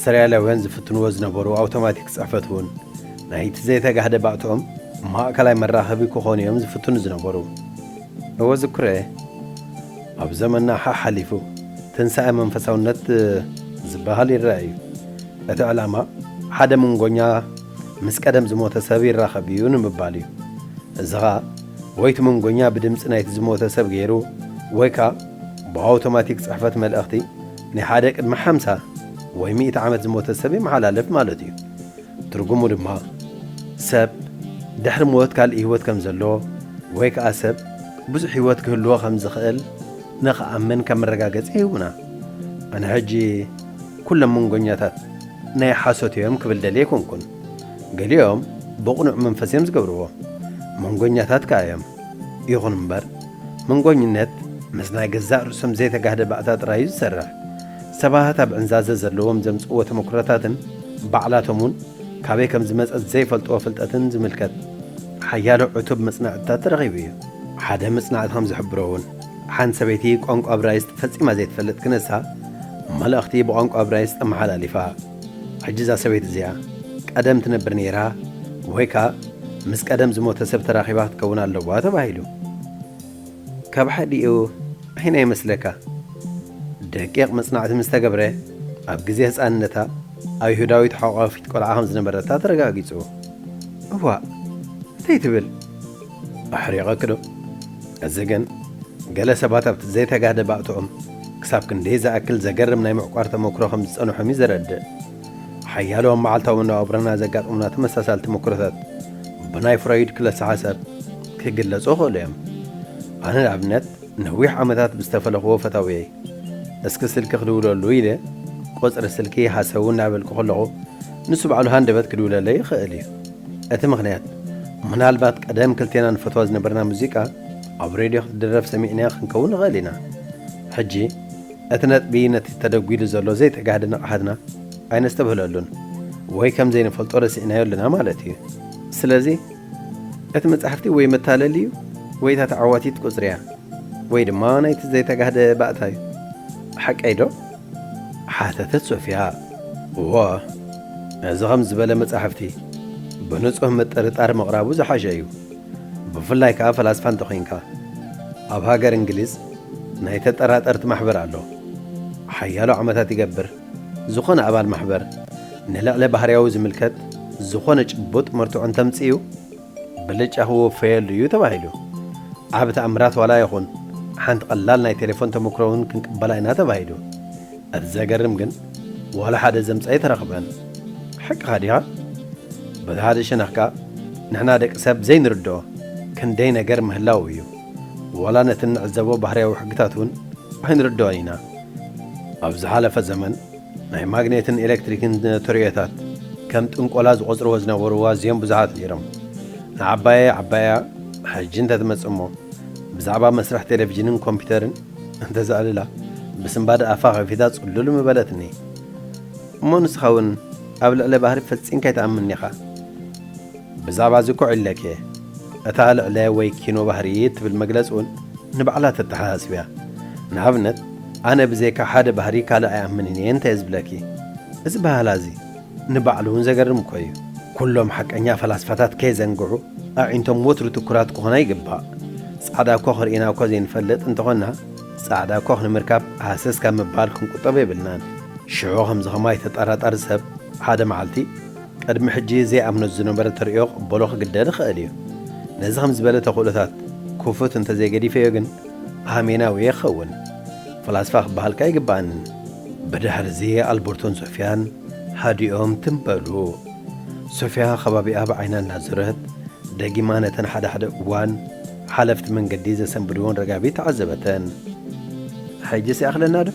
ሰሪያላውያን ዝፍትንዎ ዝነበሩ ኣውቶማቲክ ጽሕፈት እውን ናይቲ ዘይተጋህደ ባእትኦም ማእከላይ መራኸቢ ክኾኑ እዮም ዝፍትኑ ዝነበሩ። እወ ዝክሮ እየ። ኣብ ዘመንና ሓሓሊፉ ትንሳኤ መንፈሳውነት ዝበሃል ይረአ እዩ። እቲ ዕላማ ሓደ መንጎኛ ምስ ቀደም ዝሞተ ሰብ ይራኸብ እዩ ንምባል እዩ። እዚ ኸኣ ወይ እቲ መንጎኛ ብድምጺ ናይቲ ዝሞተ ሰብ ገይሩ ወይ ከኣ ብኣውቶማቲክ ጽሕፈት መልእኽቲ ናይ ሓደ ቅድሚ ሓምሳ ወይ ሚእቲ ዓመት ዝሞተ ሰብ ይመሓላልፍ ማለት እዩ። ትርጉሙ ድማ ሰብ ድሕሪ ሞት ካልእ ህይወት ከም ዘሎ ወይ ከኣ ሰብ ብዙሕ ህይወት ክህልዎ ከም ዝኽእል ንኽኣምን ከም መረጋገጺ ይህቡና። ኣነ ሕጂ ኩሎም መንጎኛታት ናይ ሓሶት እዮም ክብል ደልየ ኣይኮንኩን። ገሊኦም ብቕኑዕ መንፈስ እዮም ዝገብርዎ። መንጎኛታት ከኣ እዮም። ይኹን እምበር መንጎኝነት ምስ ናይ ገዛእ ርእሶም ዘይተጋህደ ባእታ ጥራይ እዩ ዝሰርሕ። ሰባት ኣብ ዕንዛዘ ዘለዎም ዘምጽእዎ ተመክሮታትን ባዕላቶም እውን ካበይ ከም ዝመጸት ዘይፈልጥዎ ፍልጠትን ዝምልከት ሓያሎ ዕቱብ መጽናዕትታት ተረኺቡ እዩ። ሓደ መጽናዕቲ ከም ዝሕብሮ እውን ሓንቲ ሰበይቲ ቋንቋ እብራይስጥ ፈጺማ ዘይትፈልጥ ክነሳ መልእኽቲ ብቋንቋ እብራይስጥ ኣመሓላሊፋ። ሕጂ እዛ ሰበይቲ እዚኣ ቀደም ትነብር ነይራ ወይ ከኣ ምስ ቀደም ዝሞተ ሰብ ተራኺባ ክትከውን ኣለዋ ተባሂሉ። ካብ ሓዲኡ ኣየናይ ይመስለካ? ደቂቕ መጽናዕቲ ምስ ተገብረ ኣብ ግዜ ህጻንነታ ኣይሁዳዊት ሓቋፊት ቆልዓ ከም ዝነበረታ ተረጋጊጹ። እዋእ፣ እንታይ ትብል? ኣሕሪቐኪ ዶ? እዚ ግን ገለ ሰባት ኣብቲ ዘይተጋህደ ባእትኦም ክሳብ ክንደይ ዝኣክል ዘገርም ናይ ምዕቋር ተመክሮ ከም ዝጸንሖም እዩ ዘረድእ። ሓያሎ ኣብ መዓልታዊ መነባብሮና ዘጋጥሙና ተመሳሳሊ ተመክሮታት ብናይ ፍሮይድ ክለሰ ሓሳብ ክግለጹ ይኽእሉ እዮም። ኣነ ንኣብነት ነዊሕ ዓመታት ብዝተፈለኽዎ ፈታውየይ እስኪ ስልኪ ክድውለሉ ኢለ ቁጽሪ ስልኪ ሃሰው እናበልኩ ከለኹ ንሱ ባዕሉ ሃንደበት ክድውለለይ ይኽእል እዩ። እቲ ምኽንያት ምናልባት ቀደም ክልቴና ንፈትዋ ዝነበርና ሙዚቃ ኣብ ሬድዮ ክትድረፍ ሰሚዕናያ ክንከውን ንኽእል ኢና። ሕጂ እቲ ነጥቢ ነቲ ተደጒሉ ዘሎ ዘይተጋህደ ንቕሓትና ኣይነስተብህለሉን ወይ ከም ዘይንፈልጦ ረሲዕናዮ ኣለና ማለት እዩ። ስለዚ እቲ መጻሕፍቲ ወይ መታለሊ እዩ ወይ እታ ተዓዋቲት ቁጽሪ እያ። ወይ ድማ ናይቲ ዘይተጋህደ ባእታ እዩ። ሓቀይ ዶ? ሓተተት ሶፊያ። እወ፣ እዚ ከም ዝበለ መጻሕፍቲ ብንጹህ ምጥርጣር ምቕራቡ ዝሓሸ እዩ። ብፍላይ ከኣ ፈላስፋ እንተኾይንካ። ኣብ ሃገር እንግሊዝ ናይ ተጠራጠርቲ ማሕበር ኣሎ። ሓያሎ ዓመታት ይገብር፣ ዝኾነ ኣባል ማሕበር ንልዕሊ ባህርያዊ ዝምልከት ዝኾነ ጭቡጥ መርትዖ እንተምጽእዩ፣ ብልጫ ክወፈየሉ እዩ ተባሂሉ። ዓቢ ተኣምራት ዋላ ይኹን፣ ሓንቲ ቀላል ናይ ቴሌፎን ተመክሮ እውን ክንቅበላ ኢና ተባሂሉ። እቲ ዘገርም ግን፣ ዋላ ሓደ ዘምጻ ኣይተረኽበን። ሓቅኻ ዲኻ? በቲ ሓደ ሸነኽ ከኣ፣ ንሕና ደቂ ሰብ ዘይንርድኦ ክንደይ ነገር ምህላው እዩ። ዋላ ነቲ እንዕዘቦ ባህርያዊ ሕግታት እውን ኣይንርድኦን ኢና። ኣብ ዝሓለፈ ዘመን፣ ናይ ማግኔትን ኤሌክትሪክን ተርእዮታት ከም ጥንቆላ ዝቖጽርዎ ዝነበሩ ኣዝዮም ብዙሓት ነይሮም። ንዓባየ ዓባያ ሕጂ እንተትመጽእ እሞ፣ ብዛዕባ መስርሕ ቴሌቪዥንን ኮምፒውተርን እንተዘዕልላ፣ ብስንባደ ኣፋ ከፊታ ጽሉል ምበለትኒ። እሞ ንስኻ እውን ኣብ ልዕለ ባህሪ ፈጺምካ ኣይትኣምንን ኢኻ። ብዛዕባ እዚ እኮ ኢለኪ እየ። እታ ልዕለ ወይ ኪኖ ባህሪ እትብል መግለጺ እውን ንባዕላ ተተሓሳስብ እያ። ንኣብነት፣ ኣነ ብዘይካ ሓደ ባህሪ ካልእ ኣይኣምንን እየ እንተ ዝብለኪ። እዚ ባህላ እዚ ንባዕሉ እውን ዘገርም እኮ እዩ። ኩሎም ሓቀኛ ፈላስፋታት ከየዘንግዑ፣ ኣዒንቶም ወትሩ ትኩራት ክኾና ይግባእ። ጻዕዳ ኮኽ ርኢና እኮ ዘይንፈልጥ እንተኾንና፣ ጻዕዳ ኮኽ ንምርካብ ሃሰስ ካብ ምባል ክንቁጠብ የብልናን። ሽዑ ከምዚ ከማይ ተጠራጣሪ ሰብ ሓደ መዓልቲ ቅድሚ ሕጂ ዘይኣምኖ ዝነበረ ተርእዮ ክቕበሎ ክግደድ ይኽእል እዩ። ነዚ ከም ዝበለ ተኽእሎታት ክፉት እንተዘይገዲፈዮ ግን ኣሜናዊ እየ ክኸውን። ፈላስፋ ክበሃል ከኣ ኣይግባኣንን። ብድሕሪ እዚ ኣልበርቶን ሶፍያን ሃዲኦም ትም በሉ። ሶፍያ ከባቢኣ ብዓይና እናዞረት ደጊማ ነተን ሓደ ሓደ እዋን ሓለፍቲ መንገዲ ዘሰንብድወን ረጋቢት ተዓዘበተን። ሕጂስ ይኣኽለና ዶ?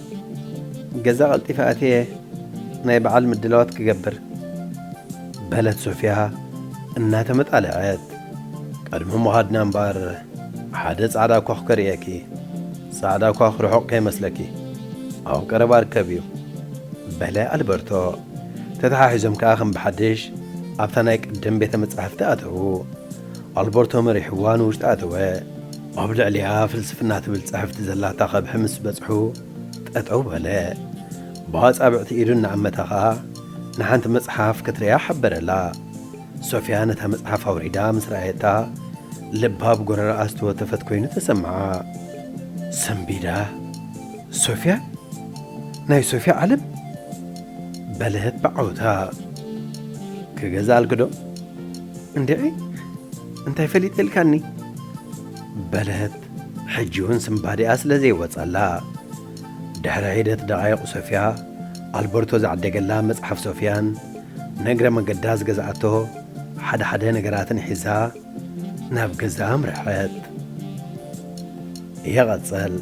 ገዛ ቀልጢፈ ኣትየ ናይ በዓል ምድላዋት ክገብር። በለት ሶፍያ እናተመጣለዐት። ቅድሚ ምኻድና እምበኣር ሓደ ጻዕዳ ኳኽ ከርእየኪ። ጻዕዳ ኳኽ ርሑቕ ከይመስለኪ፣ ኣብ ቀረባ ርከብ እዩ። በለ ኣልበርቶ። ተተሓሒዞም ከኣ ከም ብሓድሽ ኣብታ ናይ ቅድም ቤተ መጻሕፍቲ ኣተዉ። ኣልበርቶ መሪሕዋ ንውሽጢ ኣተወ። ኣብ ልዕሊኣ ፍልስፍና ትብል ጽሕፍቲ ዘላታ ከብሒ ምስ በጽሑ ጠጠው በለ። ብኣጻብዕቲ ኢዱ እናኣመታ ኸኣ ንሓንቲ መጽሓፍ ክትርእያ ሓበረላ። ሶፍያ ነታ መጽሓፍ ኣውሪዳ ምስ ረኣየታ፣ ልባ ኣብ ጎረረኣ ዝተወተፈት ኮይኑ ተሰምዓ። ሰንቢዳ፣ ሶፍያ? ናይ ሶፍያ ዓለም? በለት ብዓውታ። ክገዝኣልኪ ዶ? እንድዒ፣ እንታይ ፈሊጠ ኢልካኒ? በለት፣ ሕጂ እውን ስንባዴኣ ስለ ዘይወጸላ። ድሕሪ ሒደት ደቓይቕ ሶፍያ፣ ኣልበርቶ ዝዓደገላ መጽሓፍ ሶፍያን፣ ንእግረ መገዳ ዝገዝኣቶ ሓደ ሓደ ነገራትን ሒዛ ናብ ገዛ ኣምርሐት። ይቐጽል።